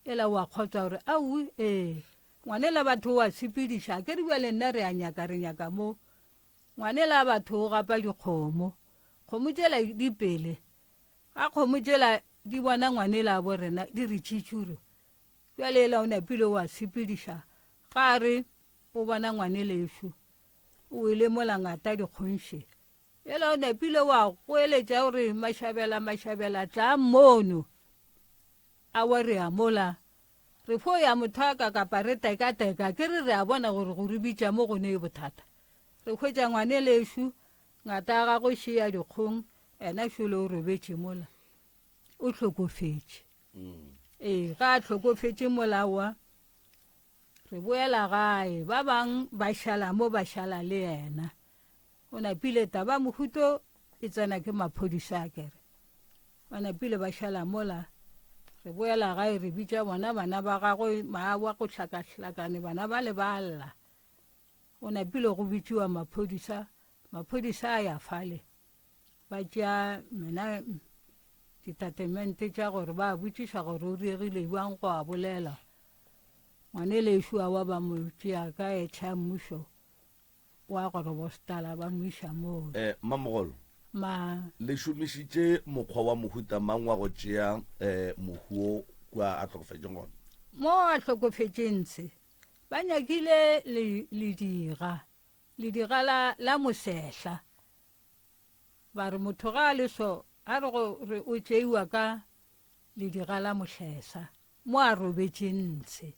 Ela wa kgotsa gore aowi ee ngwanela batho wa sepediša ke re bjale nna re a nyaka re nyaka mo. Ngwanela batho o gapa dikgomo. Kgomo tšela di pele Ga kgomo tšela di bona ngwanela bo rena di re tšhitšhuru. Bjale ela o napile wa sepediša ga a re o bona ngwanelešo o wele mola ngata dikgonše. Ela o napile wa goeletša o re Mashabela, Mashabela tlaa mono. Awa re ya mola re fo ya motho a ka kapa re tekateka ke re re a bona gore go re bitša mo go ne bothata. Re hwetša ngwanelešo Ngata ya gagwe še ya dikgong, ena šole o robetše mola, o hlokofetše. Ee, ga a hlokofetše mola wa, re boela gae, ba bang ba šala mo ba šala le yena. O napile taba mohuto e tsena ke maphodisa a kere. Ba napile ba šala mola, re boela gae re bitša bona bana ba gagwe maawa go hlakahlakane bana ba le ba lla. Go napile go bitšiwa maphodisa, maphodisa a ya fale ba tšea mena ditatemente tša gore ba botšiša gore o diegile bjang go a bolela. Ngwanelešo a wa ba mo tšea ka etšha ya mmušo wa Gorobostala ba mo iša moo. Eh, Mmamogolo, Ma. le šomišitše mokgwa wa mohuta mang wa go tšea eh, mohu wo kua a hlokofetšeng gona? Mo a hlokofetšeng se, Ba nyakile le, ledira, ledira la, la mosehla. Ba re motho ga a le so, a re go re o tšeiwa ka ledira la mohlesa, mo a robetše ntshe.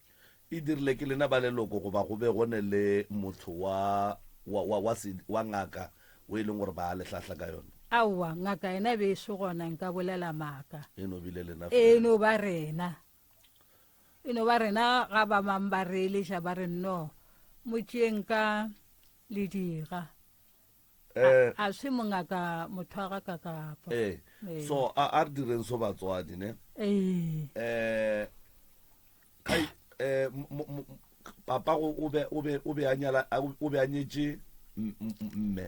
E dirile ke lena ba leloko goba go be go ne le motho wa, wa, wa, wa, se, wa ngaka o e leng gore ba a le hlahla ka yona? Aowa, ngaka yena e be e se gona, nka bolela maaka. E no bile lena E fela. no ba rena. E no ba rena ga ba bang ba re eletša ba re no mo tšeeng ka ledira. Eh. A se mongaka motho wa ga kakapa. Eh. Ee. So a a re direng so batswadi ne. Ee. Eh kai eh papa go o be o be o be a nyala o be a nyetše mme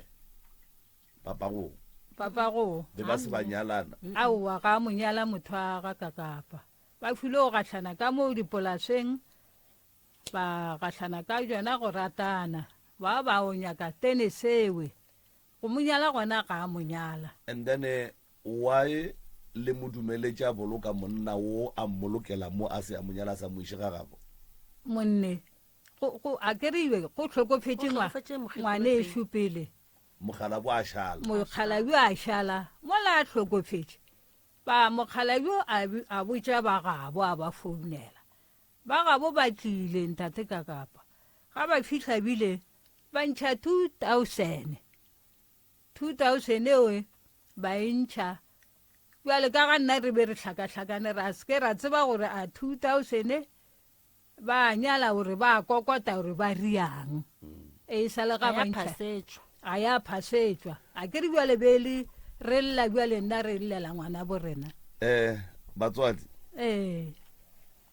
papa go. Papa go. Be ba se ba nyalana. Aowa ga a mo nyala motho wa ga kakapa. Ba file go gahlana ka moo dipolaseng, ba gahlana ka jona go ratana. Ba ba o nyaka tene sewe. Go mo nyala gona ga a mo nyala. And then why le mo dumeletše a boloka monna wo a mmolokela mo a se a mo nyala a sa mo iše ga gabo? Monne, go, go, a ke re iwe, go hlokofetše Go ngwa, hlokofetše mokgekolo ngwanešu pele. Mokgalabje a šala. Mokgalabje a šala, mola a hlokofetše. Ba mokgala yo a, a botša ba gabo a ba founela. Ba gabo ba tlile, Ntate Kakapa. Ga ba fihla bile ba ntšha 2000. 2000 eo ba e ntšha. Bjale ka ga nna re be re hlakahlakane ra se ke ra tseba gore a 2000 Ba a nyala gore ba a kokota gore ba riang. E sa le ga A ya ba ntšha. phasetšwa. A ya phasetšwa. A ke re bjale be le re lla bjale nna re llela ngwana bo rena. Eh, batswadi. Ee.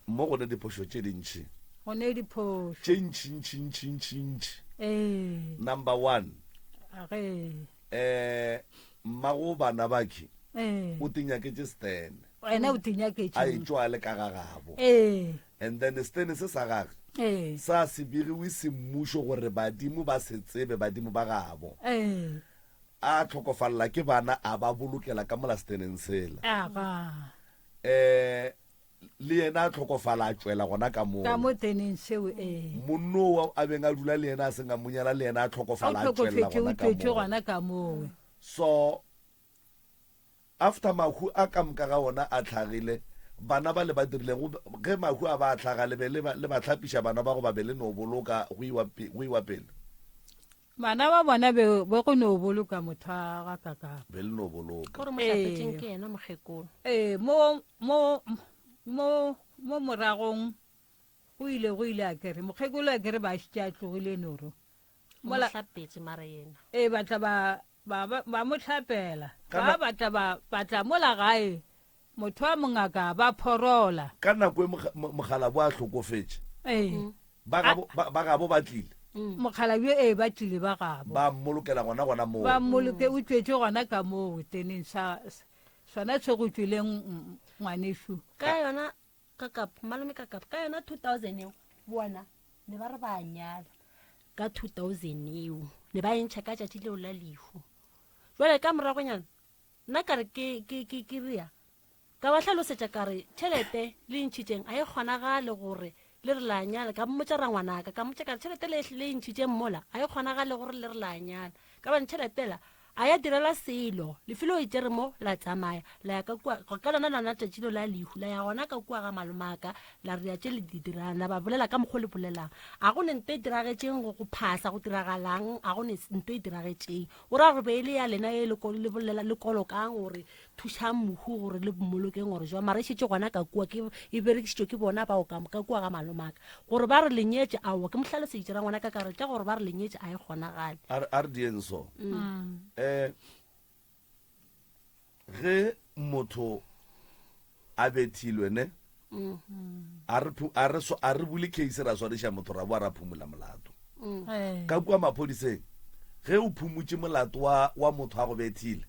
Mo go ne diphošo tše dintši. Go ne diphošo. Tše ntši ntši ntši ntši ntši. Ee. Number one. A ge. Eh, mmago bana bakhe. Ee. O tinyaketše Stan. Wena o tinyaketše. A etšwa a le ka ga gabo. Ee. And then Stan se sa gage. Ee. Sa se begiwe semmušo gore badimo ba se tsebe, badimo ba gabo. Ee. A hlokofalla ke bana a ba bolokela ka mola seteneng sela. Aga. Eh, le yena a hlokofala a tšwela gona ka moo. Ka mo teneng seo, ee. Monno wa a beng a dula le yena a seng a mo nyala le yena a hlokofala a tšwela gona ka moo. gona ka moo. So after mahu a ka moka ga ona a hlagile, bana ba le ba dirilego ge mahu a ba a hlaga le be le ba le ba hlapiša bana ba go ba be le no boloka go iwa go iwa pele. Bana ba bona be be go no boloka motho a ga kakapa. Be le no boloka. Gore mohlapetšeng ke yena mokgekolo. Ee, mo mo mo mo moragong go ile go ile a kere mokgekolo a kere ba šitše a tlogile noro. Mola hlapetše mara yena. Ee, ba tla ba ba ba mo hlapela. Ba ba tla ba ba tla mola gae Motho wa mongaka ba phorola. Ka nako e mokgalabje a hlokofetše. Ee. Ba gabo, ba, ba gabo ba tlile. Mokgalabje ee ba tlile ba gabo. Ba mmolokela gona gona moo. Ba mmoloke, o tšwetše gona ka moo teneng sa, sona se go tšwileng ngwanešu. Ka yona kakap, malome kakap, ka yona 2000 eo, bona ne ba re ba nyala ka 2000 eo, ne ba e ntšha ka tšatši leo la lehu. Jwale ka moragonyana Nna ka re, Ke, ke, ke, ke rea. Ka ba hlalosetša ka re, Tšhelete le e ntšhitšeng a e kgonagale gore le re la nyala. Ka mmotša rangwanaka, ka mmotša ka re, Tšhelete le, le e ntšhitšeng mola a e kgonagale gore le re la nyala. Ka bane tšhelete la a ya direla selo. Lefelo e tšere mo, la tsamaya, la ya ka kua, ka lona lona tšatši leo la lehu, la ya gona ka kua ga malomaka, la rea tše le di dirang, la ba bolela ka mokgo le bolelang. A go ne nto e diragetšeng go, go phasa, go diragalang, a go ne nto e diragetšeng. O ra gore be e le ya lena e le le bolela le kolokang gore thušang mohu gore le mmolokeng gore jwa mara e šetše gona ka kua ke e berekišitšwe ke bona bao ka ka kua ga malomaka gore ba re lenyetše aowa ke mohlaloseditše ra ngwana ka ka re tša gore ba re lenyetše a e kgonagale. A re a re dieng so. Eh Ge motho a bethilwe ne a re a re a re bule case ra swariša motho ra boa ra phumula molato ka kua maphodiseng ge o phumutše molato wa wa motho a go bethile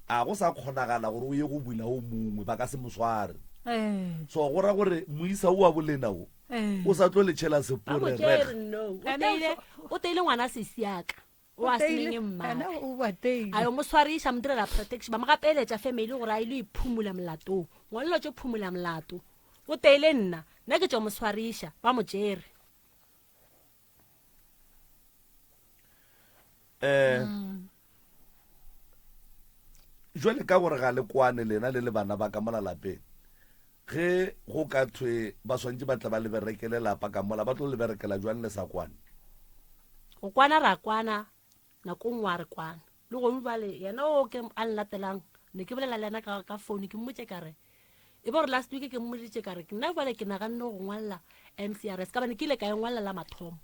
a go sa kgonagala gore o ye go bula o mongwe ba ka se mo sware so go ra gore moisa o wa bolena o o sa tlo le tšhela sepore o teile ngwana sesiaka O a seneng mmagwe. A yo mo swariša, mo direla protection, ba mo gapeletša family gore a ile iphumula molatong. Ngwanelo tšo phumula molato. O teile nna, nna ke tšo mo swariša, ba mo tšere. Eh Jwale ka gore ga le kwane lena le le bana ba ka mola lapeng. Ge go ka thwe ba swantše ba tla ba le berekele lapa ka mola, ba tlo le berekela jwang le sa kwane? Go kwana ra kwana, nako nngwe a re kwana. Le gonu bale yena o ke a nlatelang, ne ke bolela le yena ka, ka phone ke mmotše ka re, e be gore last week ke mmoditše ka re, nna bjale ke naganne go ngwalela MCRS ka bane ke ile ka e ngwalela la mathomo.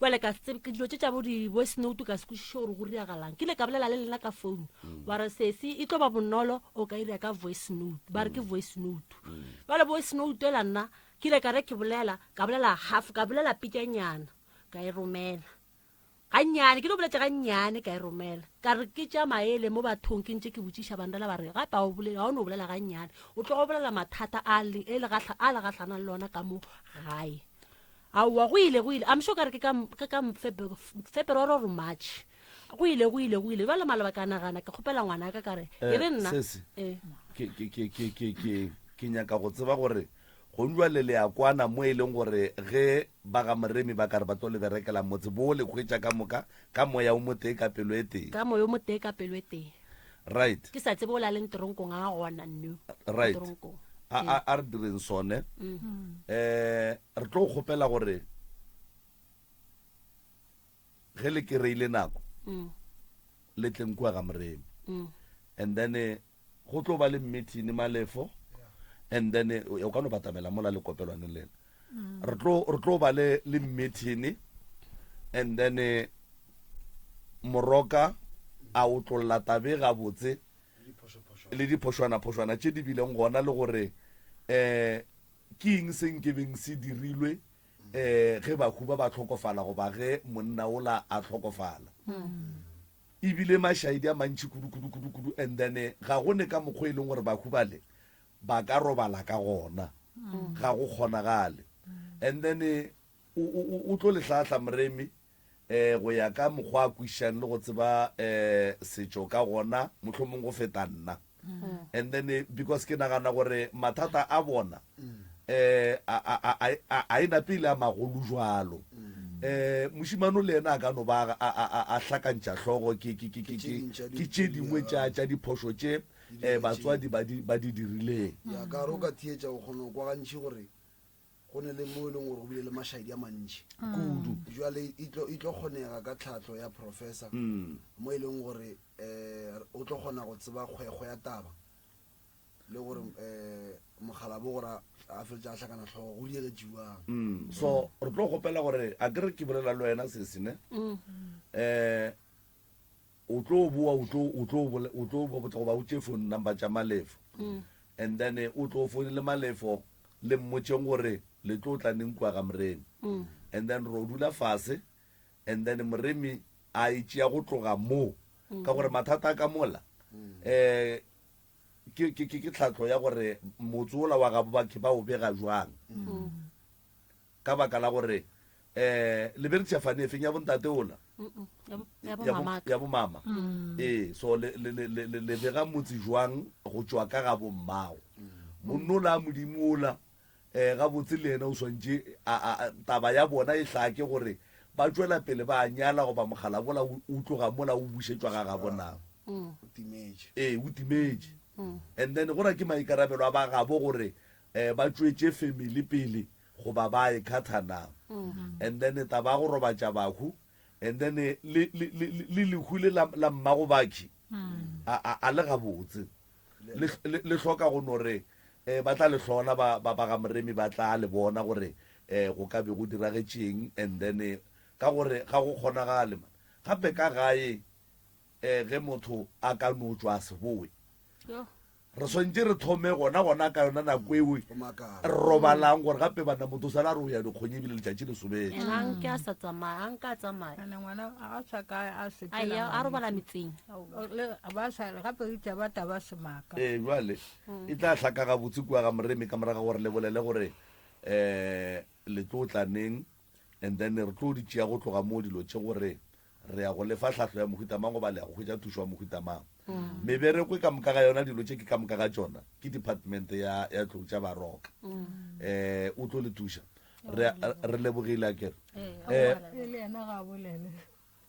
Bjale ka se tsebe, ke dilo tše tša bo di-voice note ka se kwešiše gore go diragalang. Ke ile ka bolela le lena ka phone, wa re sesi e tlo ba bonolo o ka ira ka voice note, ba re ke voice note. Bjale voice note ela nna ke ile ka re ke bolela, ka bolela half, ka bolela pitšanyana ka e romela gannyane, ke no boletše gannyane ka e romela. Ka re ke tša maele mo bathong ke ntše ke botšiša bandala ba re gape ga o bolele, ga o no bolela gannyane, o tloga o bolela mathata a le, e le gahla, a le gahlanang le ona ka mo gae. Aowa, go ile, go ile. I'm sure ka re ke ka, ke ka February or March. Go ile, go ile, go ile. Bjale maloba ka nagana, ke kgopela ngwanaka ka re, e re nna. Sesi, Eh. ke, ke, ke, ke, ke, ke, ke nyaka go tseba gore gong jwale le a kwana mo e leng gore ge ba ga Moremi ba ka re ba tlo le berekela motse, bo le hwetša ka moka ka moya o motee ka pelo e tee. Ka moya o motee ka pelo e tee. Right. Ke sa tsebe o la leng teronkong a gona no. Right. Teronkong. A, a, a re direng sone. Mm. Eh, re tlo kgopela gore ge le kereile nako mm. le tleng kua ga Moremi. Mm. And then eh, go tlo ba le meeting malefo. And then eh, o ka no batamela mola le kopelwane lena. Re tlo re tlo ba le le meeting and then eh, Moroka a otlolla tabe gabotse le diphošwana-phošwana tše di bileng gona le gore um ke eng se nkebeng se dirilwe um ge bahu ba ba hlokofala goba ge monna ola a hlokofala. E bile mašaedi a mantši kudu-kudu-kudu-kudu and then ga go ne ka mokgwa e leng gore bahu bale ba ka robala ka gona, ga go kgonagale. And then. O, o, o, o tlo le hlahla Moremi, um go ya ka mokgwa a kwešišang le go tseba um setšo ka gona, mohlomong go feta nna. And then eh, because ke nagana gore mathata a bona um a, a, a, a, a, a e nape e le a magolo jwalo. Um mošemane le yena a ka no ba a, a, a, a hlakantšha hlogo ke, ke, ke, ke, ke, ke tše dingwe tša, tša diphošo tše um batswadi ba di, ba di dirileng. Ya ka re o ka theetša o kgona go kwa gantši gore Go ne le mo e leng gore go bile le mašaedi a mantši kudu. Jwale e tlo, e tlo kgonega ka tlhahlo ya professor mo e leng gore um o tlo kgona go tseba kgwekgwe ya taba le gore um mokgalabo gore a feletša a hlakana hlogo go diegetšiwang. Mm, so re tlo kgopela gore a ke re ke bolela le wena sesi ne um o tlo boa o tlo o tlo o tlo botsa goba o tše phone number tša Malefo and then o tlo founele Malefo le mmotšeng gore le tlo tla neng kua ga Moremi and then ro dula fase and then Moremi a e tšea go tloga moo ka gore mathata a ka mola um ke ke ke tlhahlo ya gore motse ola wa gabo bakhe ba o bega jwang ka baka la gore um le berekiša fane efeng ya bontate ola ya bomama mm. ee so le bega motse jwang go tšwa ka ga bommago monno la modimo ola um gabotse le yena o swantše taba ya bona e hlake gore ba tšwela pele ba nyala goba mogala bola o tloga mola o bušetšwa ga gabo na mm. ee o timetše mm. and then go ra ke maikarabelo a ba gabo gore um ba tšwetše family pele goba ba e khatha na and then taba ya go robatša bahu and then le le le le lehu le la la mmago bakhi a a a le gabotse le le le hloka go no re eh ba tla le hlola ba ba ba ga Moremi ba tla le bona gore eh go ka be go diragetšeng and then eh, ka gore ga go kgonagale man gape ka gae eh ge motho a ka no tšwa a se boe Re swanetše re thome gona gona ka yona nako eo re robalang gore gape bana motho sala a re o ya dikgong ebile letšatši le sobetše. Ena a nke a sa tsamaya, a nke a tsamaya. Ene ngwana a sa ka a A sepela. ya a robala metseng. Le ba sa gape itse ba taba semaka. Ee, bjale e tla hlaka gabotse kua ga Moremi ka morago ga gore le bolele gore um le tlo tla neng and then re tlo di tšea go tloga moo dilo tše gore Re ya go le fa tlhahlo ya mohuta mang goba le ya go hwetša thušo ya mohuta mang. Mebereko e ka moka ga yona, dilo tše ke ka moka ga tšona, ke department ya, ya tlou tša Baroka. Eh, o tlo le thuša. Re, re lebogile akere. Eh, Le yena ga a bolele.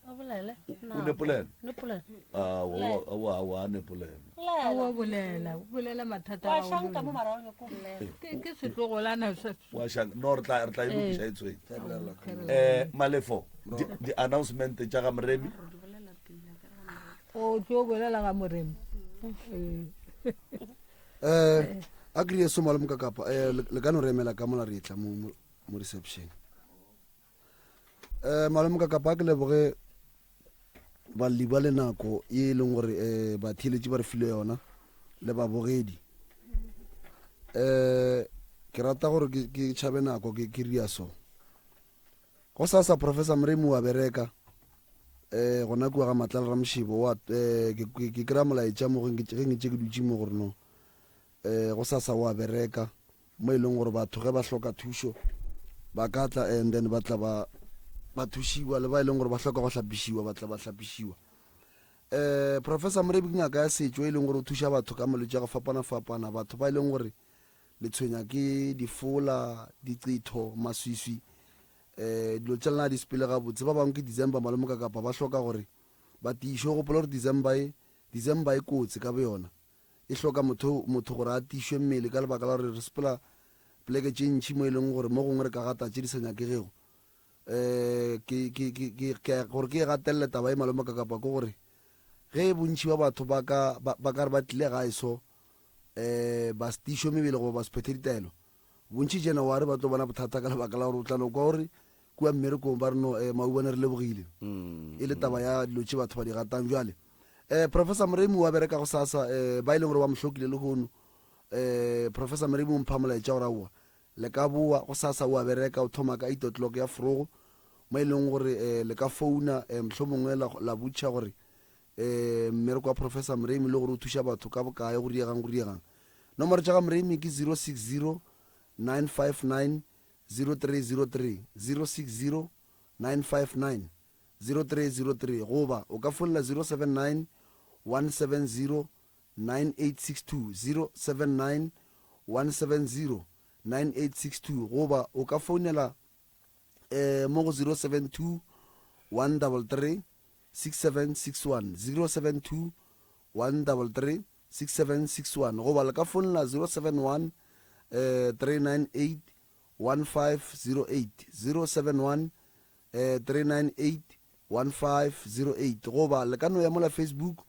A bolele. o ne polelo? Ne polelo. Ah, wa, wa, wa, ne polelo. Wa bolela, o bolela mathata Wa a gago šanka le mo wena. marago nyako bolela. Ke ke setlogolana se. Wa šanka. No, re tla, re tla e lokiša e tshwenya. Eh, Malefo, di, di announcement tša ga Moremi. O tlo bolela ga Moremi. Eh. Eh, a kry so malome ka kapa eh le ka no re emela ka mola re tla mo mo mo reception. Eh malome ka kapa ke leboge balli ba le nako ye e leng gore eh batheeletši ba re file yona le babogedi. Eh ke rata gore ke ke tšhabe nako ke ke ria so. Go sasa Professor Moremi wa bereka eh gona kua ga Matlala Ramšebo wa eh ke ke kry-a molaetša mo ge nke tše ke dutše mo gore no eh go sasa wa bereka mo e leng gore batho ge ba hloka thušo ba ka tla and then ba tla ba ba thušiwa le ba e leng gore ba hloka go hlapišiwa ba tla ba hlapišiwa um professor Morebi ke ngaka ya setšo e leng gore o thuša batho ka malwetši a go fapana-fapana batho ba e leng gore le tshwenya ke difola diqitho maswiswi um dilo tša lena di sepele gabotse ba bangwe ke December malome kapa ba hloka gore ba tiišwe gopola gore December e December e kotsi ka boyona E hloka motho, motho gore a tiišwe mmele ka lebaka la gore re sepela poleke tše ntši mo e leng gore mo gongwe re ka gata tše di sa nyakegego. Um ke, ke, ke, ke, ke, gore ke e gatelele taba ye malome ka kapa ke gore ge bontši ba batho ba ka, ba, ba ka re ba tlile gae so, um ba se tiišwe mebele goba ba se phethe ditaelo, Bontši January ba tlo bona bothata ka lebaka la gore o tla no kwa gore kua mmerekong ba re no eh, maubane re lebogile e le taba ya dilo tše batho ba di gatang bjale eh, Professor Moremi wa bereka go sasa eh, ba e leng gore ba mo hlokile lehono eh, Professor Moremi o mpha molaetša gore aowa le ka boa go sasa o a bereka o thoma ka 8 o'clock ya forogo mo e leng gore eh, le ka founa eh, mohlomongwe la, la botšha gore eh, mmereko wa Professor Moremi le gore o thuša batho ka bokae go riegang go riegang Nomoro tša ga Moremi ke 060 959 0303 060 959 0303 goba o ka founela 079 170 9862 079 170 9862 goba o ka founela eh, mo go 072 133 6761 072 133 6761 goba le ka founela 071 eh, 398 1508 071 eh, 398 1508 goba le ka no ya mola Facebook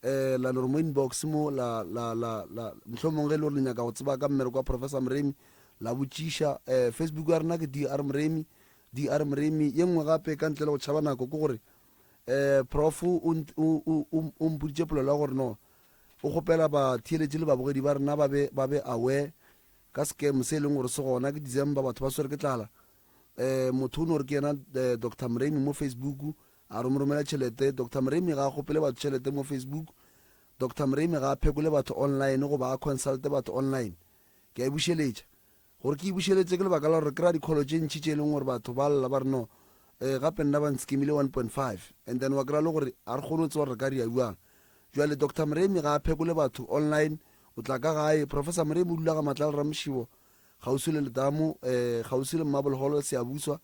eh, la no re mo inbox mo la la la la mohlomong ge e le gore le nyaka go tseba ka mmereko wa Professor Moremi la botšiša eh, Facebook ya rena ke DR Moremi DR Moremi ye nngwe gape ka ntle le go tšhaba nako ke gore eh, prof o o o o mpoditše polelo ya gore no o kgopela batheeletši le babogedi ba rena ba be ba be aware ka scam se e leng gore se gona ke December batho ba swere ke tlala um motho o no re ke yena eh, Doctor Mremi mo Facebook a re mo romela tšhelete Doctor Mremi ga a kgopele batho tšhelete mo Facebook Doctor Mremi ga a phekole batho online goba a consulte batho online ke a e bušeletša gore ke e bušeletše ke lebaka la gore re kry-a dikholo tše ntši tše e leng gore batho ba lla ba re no um gape nna ba nskemile 1.5 and then wa kry-a le gore ga re kgone go tseba gore re ka ria bjang jwale Doctor Mremi ga a phekole batho online o tla ka gae Professor Mremi o dula ga Matlala Ramoshibo kgauswi le letamo um kgauswi le Marble Hall Siyabuswa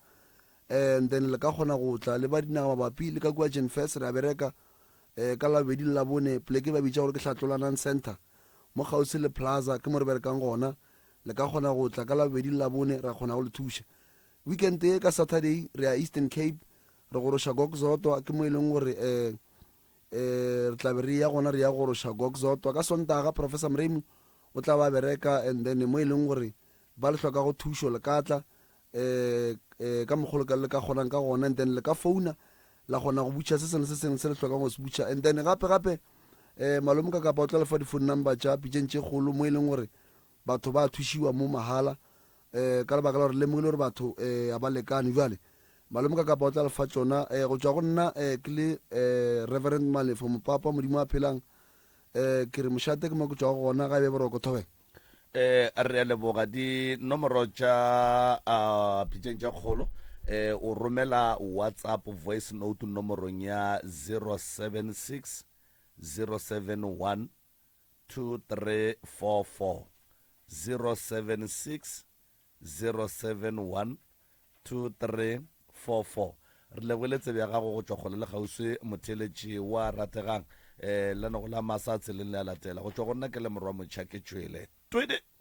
and then le ka kgona go tla le ba dinaga mabapi le ka kua Genfest re a bereka um ka Labobedi le Labone poleke ba bitša gore ke Hlatlolanang Centre mo kgauswi le Plaza ke mo re berekang gona le ka kgona go tla ka Labobedi le Labone ra kgona go le thuša weekend ye ka Saturday re ya Eastern Cape re goroša Gokzotwa ke mo e leng gore um um re tla be re ya gona re ya goroša Gokzotwa ka Sontaga Professor Mremu o tla ba bereka and then mo e leng gore ba le hlokago thušo le ka tla um um ka mokgwa le ka le ka kgonang ka gona and then le ka founa la kgona go butšha se sengwe le se sengwe se le hlokang go se butšha and then gape gape um malome ka kapa o tla le fa di-phone number tša pitšeng tše kgolo mo e leng gore batho ba thušiwa mo mahala um ka lebaka la gore lemogile gore batho um ga ba lekane jale malome ka kapa o tla le fa tšona um go tšwa go nna um ke le um reverend malefo mopapa modimo a phelang um ke re mošate ke mo ke tšwago gona ga e be boroko thobela Eh, re a leboga dinomoro tša uh, pitšeng tša kgolo eh, o romela whatsapp voice note nomorong ya 076 071 2344 076 071 2344 Re lebogile tsebe ya gago go tšwa kgole le kgauswi motheeletši wa rategang. Um lenanego la masa tseleng le a latela. Go tšwa go nna ke le morwa motšha ke tšwele. Twede!